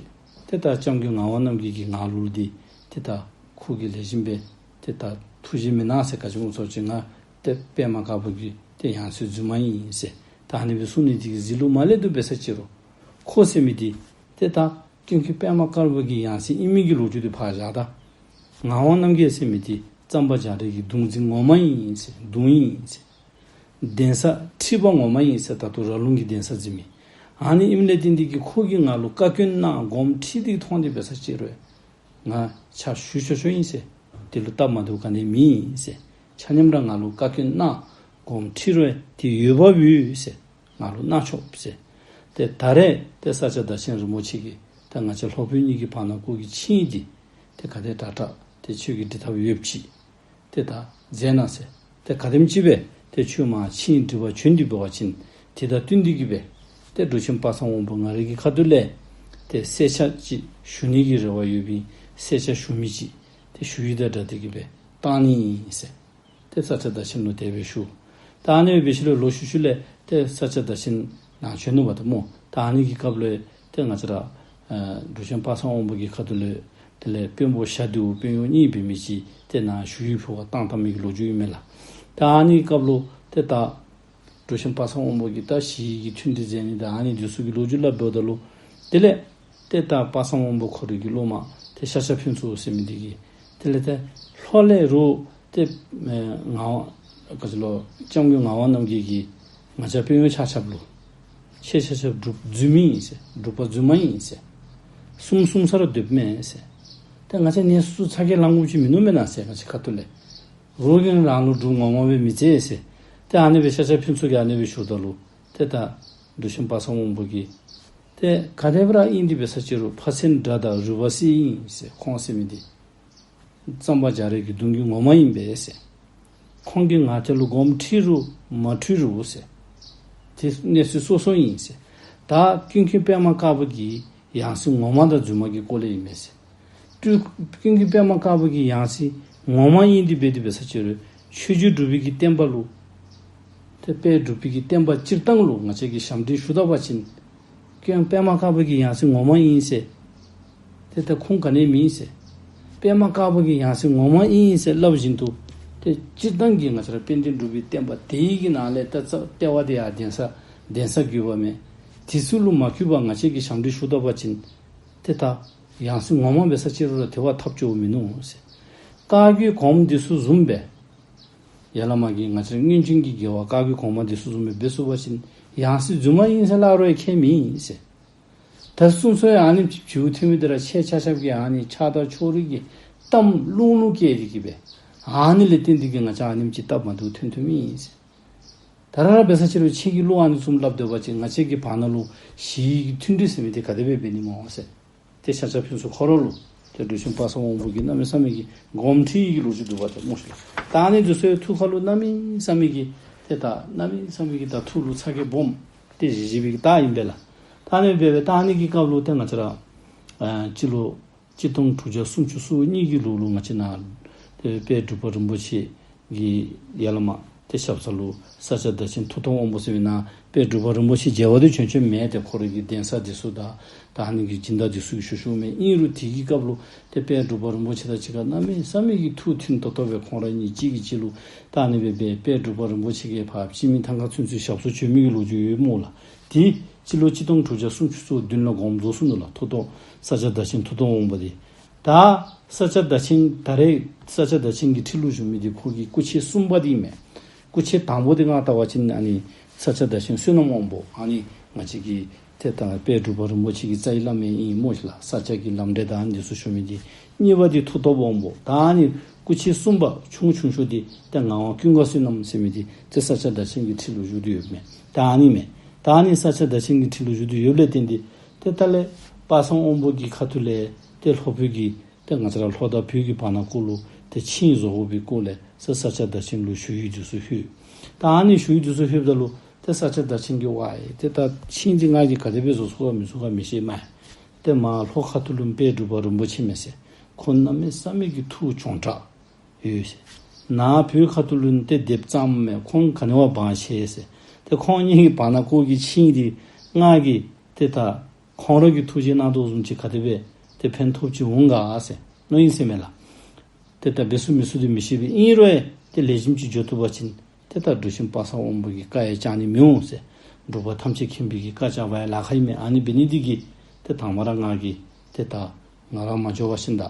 ཏེ་ད་སྐྱབས་མགོན་ངག་དབང་རྣམ་རྒྱལ་གྱིས་ང་ལུ་འདི་ཏེ་ད་ཁོ་གིས་ལེགས་ཤོམ་སྦེ་ཏེ་ད་ཐུགས་བཞེད་མི་གནང་ཟེར་ག་ཅི་སྨོ་ཟེར་བ་ཅིན་ང་ཏེ་པདྨ་དཀར་པོ་གི་ཏེ་ཡང་སྲིད་རྫུན་མ་ཨིན་ཟེར་ད་ཨ་ནི་སྦེ་གསུངས་ནི་འདི་གིས་གཟིགས་ལུགས་མ་ལེགས་འདུག། འབད་ས་ཅིག་རུང་ཁོ་ཟེར་མི་འདི་ཏེ་ད་ཀུན་མཁྱེན་པདྨ་དཀར་པོ་གི་ཡང་སྲིད་ཨིན་མི་གི་ལོ་རྒྱུས་འདི་ཕར་བཞག་ད། ངག་དབང་རྣམ་རྒྱལ་ཟེར་མི་འདི་གཙང་པ་རྒྱ་རས་ཀྱི་གདུང་འཛིན་ངོ་མ་ཨིན་ཟེར། གདུང་ཨིན་ཟེར། གདན་ས་ཁྲི་པ་ངོ་མ་ཨིན་ཟེར། ད་ལྟོ་ར་ལུང་གི་གདན་ས་འཛིན་མི། ཨ་ནི་ཨིནམ་ལས་བརྟེན་ཏེ་གིས་ཁོ་གིས་ང་ལུ་བཀའ་བཀྱོན་གནང་དགོངསམ་ཁྲེལ་ཏེ་གིས་མཐོང་སྟེ་འབད་ས་ཅིག་རུང་ང་ཕྱག་ཞུ་ཆོག་ཆོག་ཨིན་ཟེར། དེ་ལུ་སྟབས་མ་བདེཝ་ག་ནི་མེད་ཟེར། ཆ་མཉམ་ར་ང་ལུ་བཀའ་བཀྱོན་གནང་དགོངསམ་ཁྲེལ་རུང་དེ་འོས་འབབ་ཡོད་ཟེར། ང་ལུ་གནང་ཆོག་ཟེར། ཏེ་ད་རེས་ཏེ་ས་སྐྱ་བདག་ཆེན་རིན་པོ་ཆེ་གིས་ད་ང་བཅས་ལྷོ་བོད་གཉིས་ཀྱི་བར་ན་ཀོ་གི་ཆིངས་ཡིག་འདི་ཏེ་ག་དེ་དྲག་དྲག་ཏེ་ཁྱོད་ཀྱིས་འགྲིག་ཐབས་ཡོདཔ་ཅིག་ཏེ་ད་མཛད་གནང་ཟེར། ཏེ་ག་དེམ་ཅིག་སྦེ་ཏེ་ཁྱོད་མར་ཆིངས་ཡིག་འགྲིག་པར་བྱོན་ཏེ་འབད་བ་ཅིན་དེ་དང་བསྟུན་ཏེ་གིས་སྦེ་ཏེ་འབྲུག་ཆེན་དཔག་བསམ་དབང་པོ་ང་རའི་གི་ཁ་ཐུག་ལས་ཏེ་གསལ་ཆ་ཅིག་ཞུ་ནི་གི་རེ་བ་ཡོད་པའི་གསལ་ཆ་ཞུ་མི་ཅིག་ཏེ་ཞུ་ཡིག་དང་སྦྲགས་ཏེ་གིས་སྦེ་བཏང་ནི་ཨིན་ཟེར། ཏེ་ས་སྐྱ་བདག་ཆེན་ལུ་དེ་སྦེ་ཞུ། ད་ཨ་ནི་སྦེ་འབད་ཞིནམ་ལས་ལོག་ཤུལ་ཤུལ་ལས་ཏེ་ས་སྐྱ་བདག་ཆེན་ནཱ་བྱོན་ནུག་པ་ཏེ་སྨོ། ད་ཨ་ནི་གི་སྐབས་ལུ་ཏེ་ང་བཅས་ར་ཨ་འབྲུག་ཆེན་དཔག་བསམ་དབང་པོ་གི་ཁ་ཐུག་ལས་དེ་ལས་དཔོན་པོ་ཞྭ་རྡེའུ་དཔོན་གཡོག་གཉིས་འབད་མི་ཅིག་ཏེ་ནཱ་ཞུ་ཡིག་ཕུལ་བར་བཏང་བཏང་མི་གི་ལོ་རྒྱུས་ཨིན་མས་ལགས། ད་ཨ་ནི་གི་སྐབས་ལུ་ཏེ་ད་འབྲུག་ཆེན་དཔག་བསམ་དབང་པོ་གིས་ད་ཞི་བའི་གི་མཐུན་འབྲེལ་མཛད་ནི་དང་ཨ་ནི་འདི་ཚུ་གི་ལོ་རྒྱུས་སླབ་འབདཝ་ད་ལུ་དེ་ལས་ཏེ་ད་དཔག་བསམ་དབང་པོ་ཁོ་རའི་གི་སློབ་མ་ཏེ་ཤཱཀྱ་ཕུན་ཚོགས་ཟེར་མི་འདི་གིས་དེ་ལས་ཏེ་ལྷོ་ལས་རུང་ཏེ་ཨེ་ངག་དབང་ག་ཅི་ལོ་སྐྱབས་མགོན་ངག་དབང་རྣམ་རྒྱལ་གྱིས་ང་བཅས་དཔོན་གཡོག་ཆ་ཁྱབ་ལུ་ཁྱེད་ཆ་ཁྱབ་འབྲུག་རྫུན་མ་ཨིན་ཟེར། འབྲུག་པ་རྫུན་མ་ཨིན་ཟེར། གསུམ་གསུམ་ས་ར་སྡོདཔ་མས་ཟེར། ཏེ་ང་བཅས་གནས་ཚུལ་ཚ་གྱང་ལང་དགོཔ་ཅིག་མིན་ནུག་མེན་ན་ཟེར། ང་བཅས་ཁ་ཐུག་ལས་རོགས་ཀྱིས་རང་ལུ་འབྲུག་ངོ་མ་སྦེ་མི་བརྩི་ཟེར། ཏེ་ཨ་ནི་སྦེ་ཤཱཀྱ་ཕུན་ཚོགས་ཀྱིས་ཨ་ནི་སྦེ་ཞུཝ་ད་ལུ་ཏེ་ད་འབྲུག་ཆེན་དཔག་བསམ་དབང་པོ་གིས་ཏེ་ག་དེ་སྦེ་ར་ཨིན་ཏེ་འབད་ས་ཅི་རུང་ཕ་ཚན་དགྲ་དང་རུས་པ་གསེར་ཨིན་ཟེར། ཁོང་ཟེར་མི་འདི་གཙང་པ་རྒྱ་རས་ཀྱི་གདུང་བརྒྱུད་ངོ་མ་ཨིན་པས་ཟེར། ཁོང་གིས་ང་བཅས་ལུ་དགོངསམ་ཁྲེལ་རུང་མ་ཁྲེལ་རུང་ཟེར། ཏེ་གནས་ཚུལ་སོ་སོ་ཨིན་ཟེར། ད་ཀུན་མཁྱེན་པདྨ་དཀར་པོ་གི་ཡང་སྲིད་ངོ་མ་དང་རྫུན་མ་གི་སྐོར་ལས་ཨིན་མས་ཟེར། ཀུན་མཁྱེན་པདྨ་དཀར་པོ་གི་ཡང་སྲིད་ངོ་མ་ཨིན་ཏེ་འབད་དེ་འབད་ས་ཅི་རུང་ཆོས་རྗེ་འབྲུག་པའི་གི་བསྟན་པ་ལུ་ཏེ་དཔལ་འབྲུག་པའི་གི་བསྟན་པ་སྤྱིར་བཏང་ལུ་ང་བཅས་ཀྱིས་ཞབས་འདྲེན་ཞུ་ད་པ་ཅིན་ཀུན་མཁྱེན་པདྨ་དཀར་པོ་གི་ཡང་སྲིད་ངོ་མ་ཨིན་ཟེར། ཏེ་ད་ཁུངས་ག་ནི་མེད་ཟེར། པདྨ་དཀར་པོ་གི་ཡང་སྲིད་ངོ་མ་ཨིན་ཟེར་སླབ་བཞིན་དུ་ཏེ་སྤྱིར་བཏང་གི་ང་བཅས་ར་དཔལ་ལྡན་འབྲུག་པའི་བསྟན་པ་དེ་ཡི་གི་ནང་ལས་ད་རྩ་ལྟེ་བ་དེ་ཡང་གདན་ས་གདན་ས་བརྒྱུད་པ་མས། དེ་ཚུ་ལུ་མ་གུས་པར་ང་བཅས་ཀྱིས་ཞབས་འདྲེན་ཞུ་ད་པ་ཅིན་ཏེ་ད་ཡང་སྲིད་ངོ་མ་འབད་ས་ཅི་རུང་ར་དེ་བ་ཐབས་སྐྱོ་བོ་མིན་ནུག་ཟེར། བཀའ་བརྒྱུད་གོངམ་འདི་ཚུ་བཟུམ་སྦེ་ཡར་ལས་མར་གྱི་ང་བཅས་ར་སྔོན་བྱོན་གྱི་རྒྱལ་བ་བཀའ་བརྒྱུད་གོངམ་འདི་ཚུ་བཟུམ་སྦེ་འབད་ཚུགས་པ་ཅིན་ཡང་སྲིད་རྫུན་མ་ཨིན་ཟེར་སླབ་རུང་ཡང་ཁྱད་མེད་ཟེར། ད་གསུང་སྲོལ་ཡང་ཨ་ནེམ་ཅིག་བྱུང་ཐོན་མི་འདི་ར་ཁྱེད་ཆ་ཁྱབ་ཀྱིས་ཨ་ནི་ཆགས་སྡང་ཕྱོགས་རིས་ཀྱི་གཏམ་རླུང་རླུང་བསྐྱལ་ཏེ་གིས་སྦེ་ཨ་ནི་ལས་བརྟེན་ཏེ་གིས་ང་བཅས་ཨ་ནེམ་ཅིག་སྟབས་མ་བདེཝ་ཐོན་ཐོནམ་ཨིན་ཟེར། ད་ར་ར་འབད་ས་ཅི་རུང་ཁྱེད་ཀྱིས་བློ་ཨ་ནི་བཟུམ་སླབ་སྡོད་པ་ཅིན་ང་བཅས་ཀྱི་བར་ན་ལུ་ཞི་བའི་མཐུན་འབྲེལ་ཟེར་མི་འདི་ག་དེ་སྦེ་འབད་ནི་སྨོ་ཟེར། ཏེ་ཤཱཀྱ་ཕུན་ཚོགས་ཁོ་ར་ལུ་ཏེ་འབྲུག་ཆེན་དཔག་བསམ་དབང་པོ་གིས་གནམ་མེད་ས་མེད་ཀྱི་དགོངསམ་ཁྲེལ་གྱི་ལོ་རྒྱུས་འདུག་པ་ཏེ་སྨོ་ཤིག། ད་ཨ་ནི་འདི་ཚུ་ཡང་ཐུགས་ཁ་ལུ་གནམ་མེད་ས་མེད་ཀྱི་ཏེ་ད་གནམ་མེད་ས་མེད་ཀྱི་ད་ཐུགས་ལུ་ཚ་གྱང་སྦོམ་ཏེ་བཞེས་བཞེས་པའི་གི་རྟགས་ཨིན་པས་ལགས། ད་ཨ་ནི་སྦེ་འབད་ད་ཨ་ནི་གི་སྐབས་ལུ་ཏེ་ང་བཅས་ར་ཨ་སྤྱི་ལོ་གཅིག་སྟོང་དྲུག་བརྒྱ་སུམ་ཅུ་སོ་གཉིས་ཀྱི་ལོ་ལུ་ང་བཅས་ནཱ་ཏེ་དཔལ་འབྲུག་པ་རིན་པོ་ཆེ་གི་ཡར་ལས་མར་ཏེ་ཞབས་ས་ལུ་ས་སྐྱ་བདག་ཆེན་མཐུ་སྟོབས་དབང་པོ་ཟེར་བའི་ནཱ་དཔལ་འབྲུག་པ་རིན་པོ་ཆེ་མཇལ་བར་ཏེ་བྱོན་བྱོནམ་མས། ཏེ་ཁོ་རའི་གི་གདན་ས་འདི་ཚུ་དང་ད་ཨ་ནི་གི་སྦྱིན་བདག་འདི་ཚུ་གིས་ཞུ་ཞུཝ་མས། ཨིན་རུང་དེ་གི་སྐབས་ལུ་ཏེ་དཔལ་འབྲུག་པ་རིན་པོ་ཆེ་དང་གཅིག་ཁར་གནམ་མེད་ས་མེད་ཀྱི་ཐུགས་མཐུན་ཏོག་ཏོ་སྦེ་ཁོང་ར་གཉིས་གཅིག་གིས་གཅིག་ལུ་ད་ཨ་ནི་སྦེ་འབད་དཔལ་འབྲུག་པ་རིན་པོ་ཆེ་གིས་ཕར་སྤྱི་མི་ཐང་ཁ་ཚུན་ཚོད་ཞབས་སོར་བྱོན་མི་གི་ལོ་རྒྱུས་ཡོད་སྨོ་ལགས། དེ་སྤྱི་ལོ་གཅིག་སྟོང་དྲུག་བརྒྱ་སུམ་ཅུ་སོ་བདུན་ལུ་དགོངས་རྫོགས་སོང་ནུག་ལགས། མཐུ་སྟོབས་ས་སྐྱ་བདག་ཆེན་མཐུ་སྟོབས་དབང་པོ་འདི། ད་ས་སྐྱ་བདག་ཆེན་ད་རེས་ས་སྐྱ་བདག་ཆེན་གྱི་ཁྲི་ལུ་བཞུགས་མི་འདི་ཁོ་གི་སྐུ་མཆེད་གསུམ་པ་འདི་ཨིན་མས། སྐུ་མཆེད་དང་པོ་འདི་ང་བལྟ་བ་ཅིན་ཨ་ནི་ས་སྐྱ་བདག་ཆེན་བསོད་ནམས་དབང་པོ་ཨ་ནི་ང་བཅས་ཀྱི་ཏེ་ད་དཔལ་འབྲུག་པ་རིན་པོ་ཆེ་གི་རྩ་བའི་བླ་མ་ཨིན་སྨོ་ཤིག་ལགས། ས་སྐྱ་གི་ལམ་འབྲས་དང་ཨ་ནི་འདི་ཚུ་ཞུ་མི་འདི། གཉིས་པ་འདི་མཐུ་སྟོབས་དབང་པོ། ད་ཨ་ནི་སྐུ་མཆེད་གསུམ་པ་ཆུང་ཆུང་ཤོས་འདི་ཏེ་ངག་དབང་ཀུན་དགའ་བསོད་ནམས་ཟེར་མི་འདི་ཏེ་ས་སྐྱ་བདག་ཆེན་གྱི་ཁྲི་ལུ་བཞུགས་ཏེ་ཡོདཔ་མས། ད་ཨ་ནི་མས། ད་ཨ་ནི་ས་སྐྱ་བདག་ཆེན་གྱི་ཁྲི་ལུ་བཞུགས་ཏེ་ཡོདཔ་ལས་བརྟེན་ཏེ་ཏེ་ད་ལས་དཔག་བསམ་དབང་པོ་གི་ཁ་ཐུག་ལས་ཏེ་ལྷོ་བོད་ཀྱི་ཏེ་ང་བཅས་ར་ལྷོ་དང་བོད་ཀྱི་བར་ན་སྐོར་ལུ་ཏེ་ཆིངས་བཟོ་དགོ་པའི་སྐོར་ལས་ས་ས་སྐྱ་བདག་ཆེན་ལུ་ཞུ་ཡིག་འདི་ཚུ་ཕུལ། ད་ཨ་ནི་ཞུ་ཡིག་འདི་ཚུ་ཕུལཝ་ད་ལུ་ཏེ་ས་སྐྱ་བདག་ཆེན་གྱིས་ཝའི་ཏེ་ད་ཆིངས་འདི་ང་གིས་ག་དེ་སྦེ་བཟོ་ཚུགས་ག་མི་ཚུགས་ག་མི་ཤེས་མས། ཏེ་མར་ལྷོ་ཁ་ཐུག་ལུ་དཔལ་འབྲུག་པ་རིན་པོ་ཆེ་མས་ཟེར། ཁོང་གནམ་མེད་ས་མེད་ཀྱི་ཐུགས་གྱོང་དྲགས་ཡོད་ཟེར། ནཱ་བོད་ཁ་ཐུག་ལུ་ཏེ་སྡེབ་གཙང་མས། ཁོང་ག་ནི་བ་དབང་ཆེ་ཟེར། ཏེ་ཁོང་གཉིས་ཀྱི་བར་ན་སྐོར་གྱི་ཆིངས་འདི་ང་གིས་ཏེ་ད་ཁོང་ར་གིས་ཐུགས་རྗེ་གནང་དོ་བཟུམ་ཅིག་ག་དེ་སྦེ་ཏེ་ཕན་ཐོགས་ཅིག་འོང་ག་ཟེར་མནོ་ཡི་ཟེར་མས་ལགས། ཏེ་ད་འབད་ཚུགས་མི་ཚུགས་འདི་མི་ཤེས་པས། ཨིན་རུང་ཡང་ཏེ་ལེགས་ཤོམ་ཅིག་འགྱོ་བཏུབ་པ་ཅིན་ཏེ་ད་འབྲུག་ཆེན་དཔག་བསམ་དབང་པོ་གི་བཀའ་ཡང་བཅག་ནི་མི་འོང་ཟེར། འབྲུག་པ་ཐམས་ཅད་མཁྱེན་པའི་གི་བཀའ་བཅག་པ་ཡང་ལཱ་ཁག་ཨིན་མས། ཨ་ནི་འབད་ནི་འདི་གིས་ཏེ་དང་པ་ར་ང་གིས་ཏེ་ད་ང་ར་མ་འགྱོ་བ་ཅིན་ད་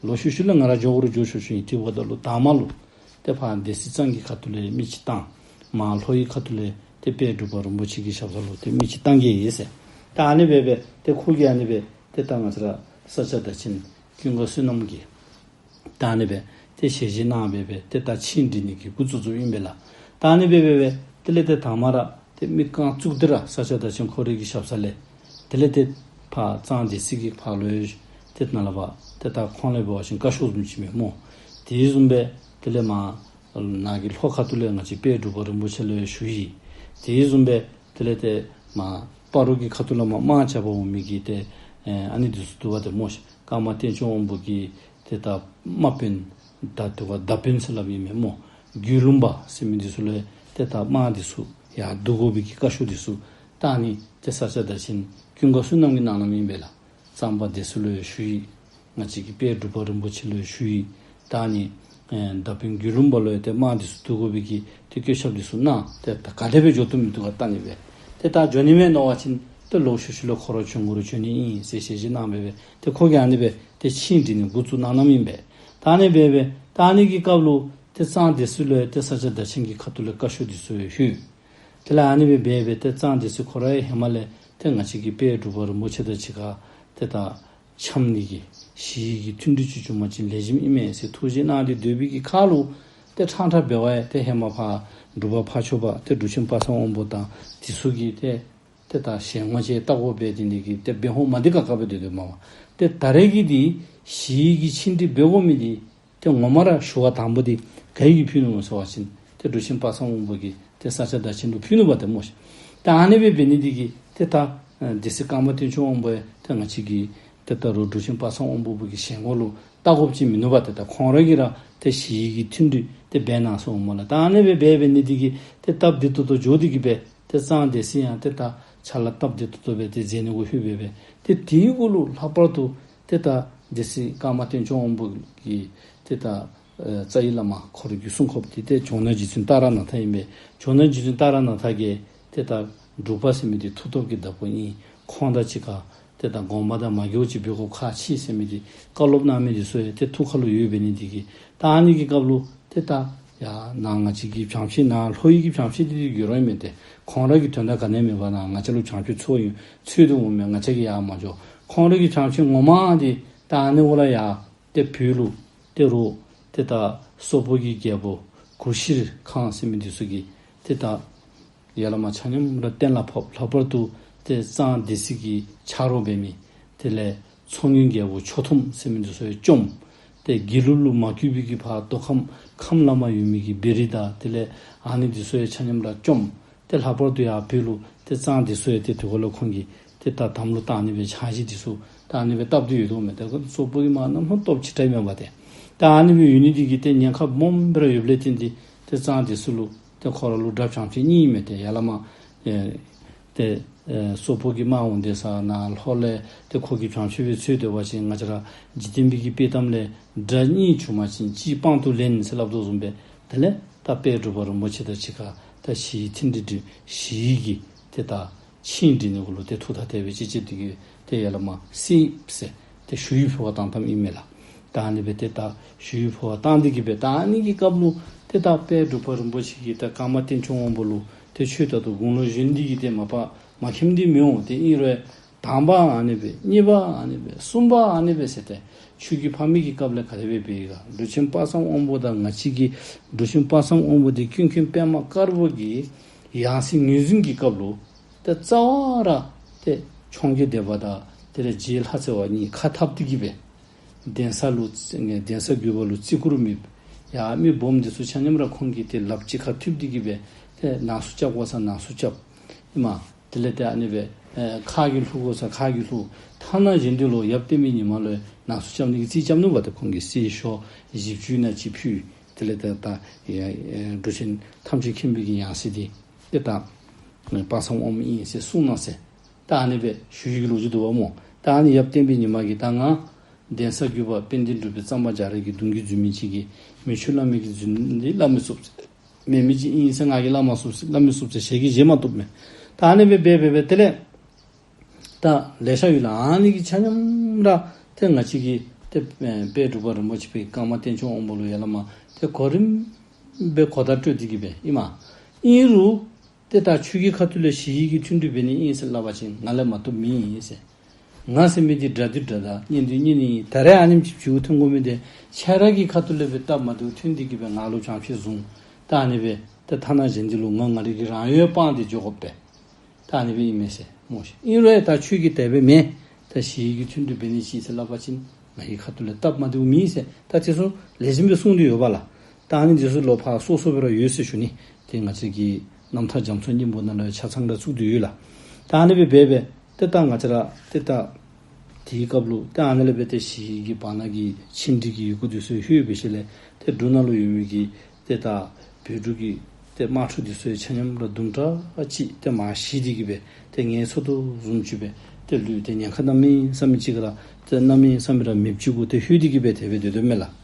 ལོག་ཤུལ་ཤུལ་ལས་ང་ར་འགྱོ་དགོ་རུང་འགྱོ་ཆོག་ཆོག་ཨིན། དེ་འབདཝ་ད་ལུ་དང་པ་ལུ་ཏེ་ཕར་སྡེ་སྲིད་གཙང་གི་ཁ་ཐུག་ལས་མི་ཅིག་བཏང་། མར་ལྷོ་ཡི་ཁ་ཐུག་ལས་ཏེ་དཔལ་འབྲུག་པ་རིན་པོ་ཆེ་གི་ཞབས་ས་ལུ་ཏེ་མི་ཅིག་བཏང་གེ་ཟེར། ད་ཨ་ནི་སྦེ་སྦེ་ཏེ་ཁོ་གིས་ཨ་ནི་སྦེ་ཏེ་ད་ང་བཅས་ར་ས་སྐྱ་བདག་ཆེན་ཀུན་དགའ་བསོད་ནམས་ཀྱིས་ད་ཨ་ནི་སྦེ་ཏེ་ཞལ་བཞེས་གནང་སྦེ་སྦེ་ཏེ་ད་ཆིངས་འབྲི་ནི་གི་འགོ་བཙུགས་བཙུགསཔ་ཨིན་པས་ལགས། ད་ཨ་ནི་སྦེ་སྦེ་སྦེ་དེ་ལས་ཏེ་དང་པ་ར་ཏེ་མི་རྐང་བཙུགས་ཏེ་ར་ས་སྐྱ་བདག་ཆེན་ཁོ་རའི་གི་ཞབས་ས་ལས་དེ་ལས་ཏེ་ཕར་གཙང་སྡེ་སྲིད་ཀྱི་ཕར་ལུ་ཡང་ཏེ་ནཱ་ལས་ཕར་ཏེ་ད་ཁོང་ལས་འབད་བ་ཅིན་བཀའ་ཤོག་བཟུམ་ཅིག་མས་སྨོ། དེ་བཟུམ་སྦེ་དེ་ལས་མར་ནཱ་གི་ལྷོ་ཁ་ཐུག་ལས་ང་བཅས་དཔལ་འབྲུག་པ་རིན་པོ་ཆེ་ལུ་ཡང་ཞུ་ཡིག། དེ་བཟུམ་སྦེ་དེ་ལས་ཏེ་མར་སྤ་རོ་གི་ཁ་ཐུག་ལས་མར་དམག་རྐྱབ་པར་འོང་མི་གི་ཏེ་ཨ་ནི་འདི་ཚུ་འདུག་པ་ཏེ་སྨོ་ཤིག། ཀརྨ་བསྟན་སྐྱོང་དབང་པོ་གི་ཏེ་ད་དམག་དཔོན་ད་དེ་བ་མདའ་དཔོན་ཟེར་སླབ་ཨིན་མས་སྨོ། རྒྱུད་ལུང་པ་ཟེར་མི་འདི་ཚུ་ལུ་ཏེ་ད་དམག་འདི་ཚུ་ཡར་བསྡུ་དགོ་པའི་གི་བཀའ་ཤོག་འདི་ཚུ་ད་ཨ་ནི་ཏེ་ས་སྐྱ་བདག་ཆེན་ཀུན་དགའ་བསོད་ནམས་ཀྱིས་གནང་གནངམ་ཨིན་པས་ལགས། གཙང་པ་སྡེ་སྲིད་ལུ་ཡང་ཞུ་ཡི། ང་བཅས་ཀྱི་དཔལ་འབྲུག་པ་རིན་པོ་ཆེ་ལུ་ཡང་ཞུ་ཡི། ད་ཨ་ནི་ཨེ་མདའ་དཔོན་རྒྱུད་ལུང་པ་ལུ་ཡང་ཏེ་དམག་འདི་ཚུ་བསྡུ་དགོ་པའི་གི་ཏེ་བཀོད་ཁྱབ་འདི་ཚུ་གནང་། ཏེ་ད་ག་དེ་སྦེ་འགྱོ་བཏུབ་མི་བཏུབ་ག་བལྟ་ནི་སྦེ། ཏེ་ད་འགྱོ་ནི་མས་མནོ་བ་ཅིན་ཏེ་ལོག་ཤུལ་ཤུལ་ལས་ཁོ་ར་བྱོན་དགོ་རུང་བྱོན་ནི་ཨིན་ཟེར་ཞལ་བཞེས་གནང་སྦེ་སྦེ་ཏེ་ཁོ་གིས་ཨ་ནི་སྦེ་ཏེ་ཆིངས་འགྲིག་ནི་འགོ་བཙུགས་གནང་གནངམ་ཨིན་པས། ད་ཨ་ནི་སྦེ་སྦེ་ད་ཨ་ནི་གི་སྐབས་ལུ་ཏེ་གཙང་སྡེ་སྲིད་ལུ་ཡང་ཏེ་ས་སྐྱ་བདག་ཆེན་གྱི་ཁ་ཐུག་ལས་བཀའ་ཤོག་འདི་ཚུ་ཡང་ཞུ། དེ་ལས་ཨ་ནི་སྦེ་སྦེ་སྦེ་ཏེ་གཙང་སྡེ་སྲིད་ཁོ་ར་ཡང་ཧེ་མ་ལས་ཏེ་ང་བཅས་ཀྱི་དཔལ་འབྲུག་པ་རིན་པོ་ཆེ་དང་གཅིག་ཁར་ཏེ་ད་འཆམ་ནི་གི་ཞི་བའི་གི་མཐུན་སྒྲིག་ཅིག་བྱུང་པ་ཅིན་ལེགས་ཤོམ་ཨིན་མས་ཟེར་ཐུགས་བཞེད་གནང་སྟེ་སྡོད་པའི་གི་ཁར་ལུ་ཏེ་ཕྲང་ཕྲང་འབད་བ་ཡང་ཏེ་ཧེ་མ་ཕར་འབྲུག་པ་ཕར་ཕྱོགས་པ་ཏེ་འབྲུག་ཆེན་དཔག་བསམ་དབང་པོ་དང་འདི་ཚུ་གིས་ཏེ་ཏེ་ད་ཞལ་ངོ་ཅིག་བལྟ་དགོ་པས། དེ་འདི་གིས་ཏེ་འབད་ཧོ་མ་འདི་ཁ་ཁ་སྦེ་སྡོད་སྡོདཔ་མས་པ། ཏེ་ད་རེས་ཀྱི་འདི་ཞི་བའི་གི་ཆིངས་འགྲིག་འབད་དགོ་མི་འདི་ཏེ་ངོ་མ་ར་ཞུ་བ་དང་པོ་འདི་ག་གིས་ཕུལ་ནུག་ཟེར་བ་ཅིན་ཏེ་འབྲུག་ཆེན་དཔག་བསམ་དབང་པོ་གིས་ཏེ་ས་སྐྱ་བདག་ཆེན་ལུ་ཕུལ་ནུག་པ་ཏེ་སྨོ་ཤིག། ད་ཨ་ནི་སྦེ་འབད་ནི་འདི་གིས་ཏེ་ད་ཨ་སྡེ་སྲིད་ཀརྨ་བསྟན་སྐྱོང་དབང་པོ་ཡང་ཏེ་ང་བཅས་ཀྱི་ཏེ་ད་རུང་འབྲུག་ཆེན་དཔག་བསམ་དབང་པོ་གི་ཞལ་ངོ་ལུ་བལྟ་དགོཔ་ཅིག་མིན་ནུག་པ། ཏེ་ད་ཁོང་ར་གིས་ར་ཏེ་ཞི་བའི་གི་མཐུན་སྒྲིག་ཏེ་འབད་གནང་སོངམ་སྨོ་ལགས། ད་ཨ་ནི་སྦེ་འབད་འབད་ནི་འདི་གིས་ཏེ་སྟབས་བདེ་ཏོག་ཏོ་འགྱོ་སྟེ་གིས་སྦེ་ཏེ་གཙང་སྡེ་སྲིད་ཡང་ཏེ་ད་ཕྱག་ལཱ་སྟབས་བདེ་ཏོག་ཏོ་སྦེ་ཏེ་མཛད་ནི་གུ་ལྷོད་སྦེ་སྦེ་ཏེ་དེའི་གུ་ལུ་ལྷག་པར་དུ་ཏེ་ད་སྡེ་སྲིད་ཀརྨ་བསྟན་སྐྱོང་དབང་པོ་གིས་ཏེ་ད་ཨེ་རྩ་བའི་བླ་མ་ཁོ་ར་གི་གསུང་ཁོགཔ་འདི་ཏེ་ཇོ་ནང་རྗེ་བཙུན་ཏཱ་ར་ནཱ་ཐ་ཨིན་པས། ཇོ་ནང་རྗེ་བཙུན་ཏཱ་ར་ནཱ་ཐ་གིས་ཏེ་ད་འབྲུག་པ་ཟེར་མི་འདི་མཐུ་སྟོབས་ཀྱི་བདག་པོ་ཨིན། ཁོང་དང་གཅིག་ཁར་ཏེ་ད་དགོངས་པ་དང་མ་འགལཝ་ཅིག་འབད་དགོཔ་ཁག་ཆེ་ཟེར་མི་འདི་བཀའ་སློབ་གནང་མི་འདི་ཚུ་ཡང་ཏེ་ཐུགས་ཁར་ལུ་ཡོད་འབད་ནི་འདི་གིས་ད་ཨ་ནི་གི་སྐབས་ལུ་ཏེ་ད་ཡར་ནཱ་ང་བཅས་ཀྱི་བྱང་ཕྱོགས་ནཱ་ལྷོ་ཡི་གི་བྱང་ཕྱོགས་འདི་ཏེ་རྒྱུད་རང་མེན། ཏེ་ཁོང་ར་གི་དོན་དག་ག་ནི་མེད་པར་ནཱ་ང་བཅས་ལུ་བྱང་ཕྱོགས་འཚོལ་ཡོད་འཚོལ་དོ་འོང་མས། ང་བཅས་ཀྱིས་ཡར་མ་འགྱོ། ཁོང་ར་གི་བྱང་ཕྱོགས་ངོ་མ་འདི་ད་ཨ་ནི་འོག་ལས་ཡར་ཏེ་བོད་ལུ་ཏེ་རུང་ཏེ་ད་སོག་པོ་གི་རྒྱལ་པོ་གུ་ཤྲི་ཁཱན་ཟེར་མི་འདི་ཚུ་གིས་ཏེ་ད་ཡ་བླ་མ་ཆ་མཉམ་ར་གཏན་ལ་ཕབ། ལྷག་པར་དུ་ཏེ་གཙང་སྡེ་སྲིད་ཀྱི་ཆ་རོགས་འབད་མི་དེ་ལས་མཚོ་སྔོན་རྒྱལ་པོ་ཆོ་ཐུམ་ཟེར་མི་འདི་ཚུ་ཡང་བཅོམ། ཏེ་དགེ་ལུགས་ལུ་མ་གུས་པའི་གི་ཕར་མདོ་ཁམས་ཁམས་བླ་མ་ཡོད་མི་གི་བེ་རི་དང་དེ་ལས་ཨ་ནི་འདི་ཚུ་ཡང་ཆ་མཉམ་ར་བཅོམ། ཏེ་ལྷག་པར་དུ་ཡར་བོད་ལུ་ཏེ་གཙང་འདི་ཚུ་ཡང་ཏེ་དེ་གུ་ལུ་ཁོང་གིས་ཏེ་ད་དམ་ལུ་བཏགས་ནི་སྦེ་ཆ་བཞག་འདི་ཚུ་ད་ཨ་ནི་སྦེ་བཏབ་སྟེ་ཡོད་དོ་མས། ཏེ་ཁོང་སོག་པོ་གི་དམག་རྣམས་ཧོ་སྟོབས་ཆེ་དྲགས་མས་པ། ཏེ་ད་ཨ་ནི་སྦེ་ཡོད་ནི་འདི་གིས་ཏེ་ཉེན་ཁ་སྦོམ་སྦེ་ར་ཡོདཔ་ལས་བརྟེན་ཏེ་ཏེ་གཙང་འདི་ཚུ་ལུ་ཏེ་ཁོ་ར་ལུ་དགྲ་བྱང་ཕྱོགས་གཉིས་མས། ཏེ་ཡ་བླ་མ་ཨེ་ཏེ་ཨེ་སོག་པོ་གི་དམག་འོང་དེ་ས་ནཱ་ལྷོ་ལས་ཏེ་ཁོ་གི་བྱང་ཕྱོགས་སྦེ་འཚོལ་སྡོད་པ་ཅིན་ང་བཅས་ར་འཇིག་རྟེན་པའི་གི་དཔེ་གཏམ་ལས་དགྲ་གཉིས་བྱུང་པ་ཅིན་གཅིག་དཔང་དུ་ལེན་ཟེར་སླབ་དོ་བཟུམ་སྦེ་དེ་ལས་ད་དཔལ་འབྲུག་པ་རིན་པོ་ཆེ་དང་གཅིག་ཁར་ད་ཞི་བའི་མཐུན་སྒྲིག་འགྲིག་ཞི་བའི་གི་ཏེ་ད་ཆིངས་འགྲིག་ནི་གུ་ལུ་ཏེ་ཐུགས་ཐག་དེ་སྦེ་ཅིག་བཅད་དེ་གིས་ཏེ་ཡ་བླ་མ་སི་ཟེར་ཏེ་ཞུ་ཡིག་ཕུལ་བར་བཏང་བཏངམ་ཨིན་མས་ལགས། ད་ཨ་ནི་སྦེ་ཏེ་ད་ཞུ་ཡིག་ཕུལ་བར་བཏང་སྟེ་གིས་སྦེ་ད་ཨ་ནི་གི་སྐབས་ལུ་ཏེ་ད་དཔལ་འབྲུག་པ་རིན་པོ་ཆེ་གིས་ད་ཀརྨ་བསྟན་སྐྱོང་དབང་པོ་ལུ་ཏེ་ཁྱོད་ད་ལྟོ་དགུང་ལོ་གཞོན་འདི་གིས་ཏེ་མ་པ་མ་མཁྱེནམ་འདི་མི་འོང་། ཏེ་ཨིན་རུང་དང་པ་ཨ་ནི་སྦེ་གཉིས་པ་ཨ་ནི་སྦེ་གསུམ་པ་ཨ་ནི་སྦེ་ཟེར་ཏེ་ཆོས་ཀྱི་ཕ་མེས་ཀྱི་སྐབས་ལས་ག་དེ་སྦེ་འབད་ཡི་ག། འབྲུག་ཆེན་དཔག་བསམ་དབང་པོ་དང་ང་བཅས་ཀྱི་འབྲུག་ཆེན་དཔག་བསམ་དབང་པོ་འདི་ཀུན་མཁྱེན་པདྨ་དཀར་པོ་གི་ཡང་སྲིད་ངོས་འཛིན་གྱི་སྐབས་ལུ་ཏེ་རྩ་བ་ར་ཏེ་འཕྱོངས་རྒྱས་སྡེ་པ་དང་དེ་ལས་རྗེ་ལྷ་རྩེ་བ་གཉིས་ཁ་འཐབ་སྟེ་གིས་སྦེ་གདན་ས་ལུ་གདན་ས་བརྒྱུད་པ་ལུ་བརྩི་བཀུར་མེད། ཡ་མི་སྦོམ་འདི་ཚུ་ཆ་མཉམ་ར་ཁོང་གིས་ཏེ་ལགཔ་གཅིག་ཁར་མཐུད་དེ་གིས་སྦེ་ཏེ་ནང་གསུག་རྐྱབ་དགོ་ས་ནང་གསུག་རྐྱབ། ཨིན་མས། དེ་ལས་ཏེ་ཨ་ནི་སྦེ་ཨེ་ཁ་གིས་ལྷུག་དགོ་ས་ཁ་གིས་ལྷུག། ཐ་ན་གཞན་འདི་ལུ་ཡབ་བསྟན་པའི་ཉི་མ་ལུ་ནང་གསུག་རྐྱབ་ནི་གི་རྩིས་རྐྱབ་ནུག་པ། ཏེ་ཁོང་གིས་རྩིས་ཤོག་བཞི་བཅུ་ན་གཅིག་ཕུལ། དེ་ལས་ཏེ་ད་ཨེ་འབྲུག་ཆེན་ཐམས་ཅད་མཁྱེན་པའི་གི་ཡང་སྲིད་འདི་ཏེ་ད་དཔག་བསམ་དབང་པོ་ཨིན་ཟེར་གསུངས་གནང་ཟེར། ད་ཨ་ནི་སྦེ་ཞུ་ཡིག་ལོ་རྒྱུས་འདུག་པ་སྨོ། ད་ཨ་ནི་ཡབ་བསྟན་པའི་ཉི་མ་གིས་ད་ང་གདན་ས་བརྒྱུད་པ་དཔལ་ལྡན་འབྲུག་པའི་གཙང་པ་རྒྱ་རས་ཀྱི་གདུང་བརྒྱུད་འཛིན་མི་ཅིག་གིས་མི་ཆོས་བླ་མའི་གི་རྫུན་འདི་སླབ་མི་ཚུགས་ཟེར། མེད་མི་ཅིག་ཨིན་ཟེར་ང་གིས་སླབ་མ་ཚུགས་ཟེར་སླབ་མི་ཚུགས་ཟེར་ཞལ་གྱིས་བཞེས་མ་བཏུབ་མས། ད་ཨ་ནི་སྦེ་འབད་འབད་འབད་དེ་ལས་ད་ལེ་ཤ་ཡོད་ལགས། ཨ་ནི་གི་ཆ་མཉམ་ར་ཏེ་ང་བཅས་ཀྱི་ཏེ་དཔལ་འབྲུག་པ་རིན་པོ་ཆེ་པའི་ཀརྨ་བསྟན་སྐྱོང་དབང་པོ་ལུ་ཡ་བླ་མ་ཏེ་གོ་རིམ་སྦེ་གོ་བརྡ་སྤྲོད་དེ་གིས་སྦེ་ཨིན་མས། ཨིན་རུང་ཏེ་ད་ཁྱོད་ཀྱི་ཁ་ཐུག་ལས་ཞི་བའི་གི་མཐུན་སྒྲིག་འབད་ནི་ཨིན་ཟེར་སླབ་པ་ཅིན་ང་ལས་མ་བཏུབ་མི་ཨིན་ཟེར། ང་ཟེར་མི་འདི་དགྲ་འདི་དགྲ་དང་གཉེན་འདི་གཉེན་ཨིན། ད་རེས་ཨ་ནེམ་ཅིག་བྱུང་ཐོན་དགོ་མི་འདི་ཁྱེད་ར་གི་ཁ་ཐུག་ལས་སྦེ་སྟབས་མ་བདེཝ་ཐོན་ཏེ་གིས་སྦེ་ང་ལུ་བྱང་ཕྱོགས་བཟུང་། ད་ཨ་ནི་སྦེ་ད་ཐ་ན་གཞན་འདི་ལུ་ང་ང་རའི་གི་རང་ཡུལ་སྤངས་ཏེ་འགྱོ་དགོ་པས། ད་ཨ་ནི་སྦེ་ཨིན་མས་ཟེར་སྨོ་ཤིག། ཨིན་རུང་ད་ཁྱོད་ཀྱིས་དེ་སྦེ་མེན། ད་ཞི་བའི་གི་མཐུན་སྒྲིག་འབད་ནི་ཅིག་ཟེར་སླབ་པ་ཅིན་ང་གི་ཁ་ཐུག་ལས་སྟབས་མ་བདེཝ་མེད་ཟེར་ད་དེ་ཚུ་ལེགས་ཤོམ་སྦེ་གསུངས་ཏེ་ཡོད་པ་ལགས། ད་ཨ་ནི་འདི་ཚུ་ལོག་ཕར་སོ་སོ་སྦེ་ར་ཡོད་ཟེར་ཞུ་ནི། ཏེ་ང་བཅས་ཀྱི་རྣམ་ཐར་རྒྱ་མཚོའི་སྙིང་པོ་ནང་ལུ་ཡང་ཆ་ཚང་ར་བཙུགས་ཏེ་ཡོད་ལགས། ད་ཨ་ནི་སྦེ་འབད་འབད་ཏེ་ད་ང་བཅས་ར་ཏེ་ད་དེའི་སྐབས་ལུ་ཏེ་ཨ་ནི་ལས་འབད་ཏེ་ཞི་བའི་གི་བར་ན་གི་ཆིངས་འགྲིག་གི་ཡི་གུ་འདི་ཚུ་ལྷོད་པའི་ཤུལ་ལས་ཏེ་འབྲུག་ནང་ལུ་ཡོད་མི་གི་ ཏེ་ད་བོད་ཕྲུག་གི་ཏེ་དམག་འཁྲུག་འདི་ཚུ་ཡང་ཆ་མཉམ་ར་དུམ་གྲ་ཅིག་ཏེ་མར་ཞི་སྟེ་གི་སྦེ་ཏེ་ངལ་འཚོ་དོ་བཟུམ་ཅིག་སྦེ་ཏེ་ལུས་ཏེ་ཉེན་ཁ་གནམ་མེད་ས་མེད་ཅིག་ག་ར་ཏེ་གནམ་མེད་ས་མེད་ར་མེདཔ་ཅིག་གུ་ཏེ་ལྷོད་དེ་གི་སྦེ་དེ་སྦེ་སྡོད་དོ་མས་ལགས།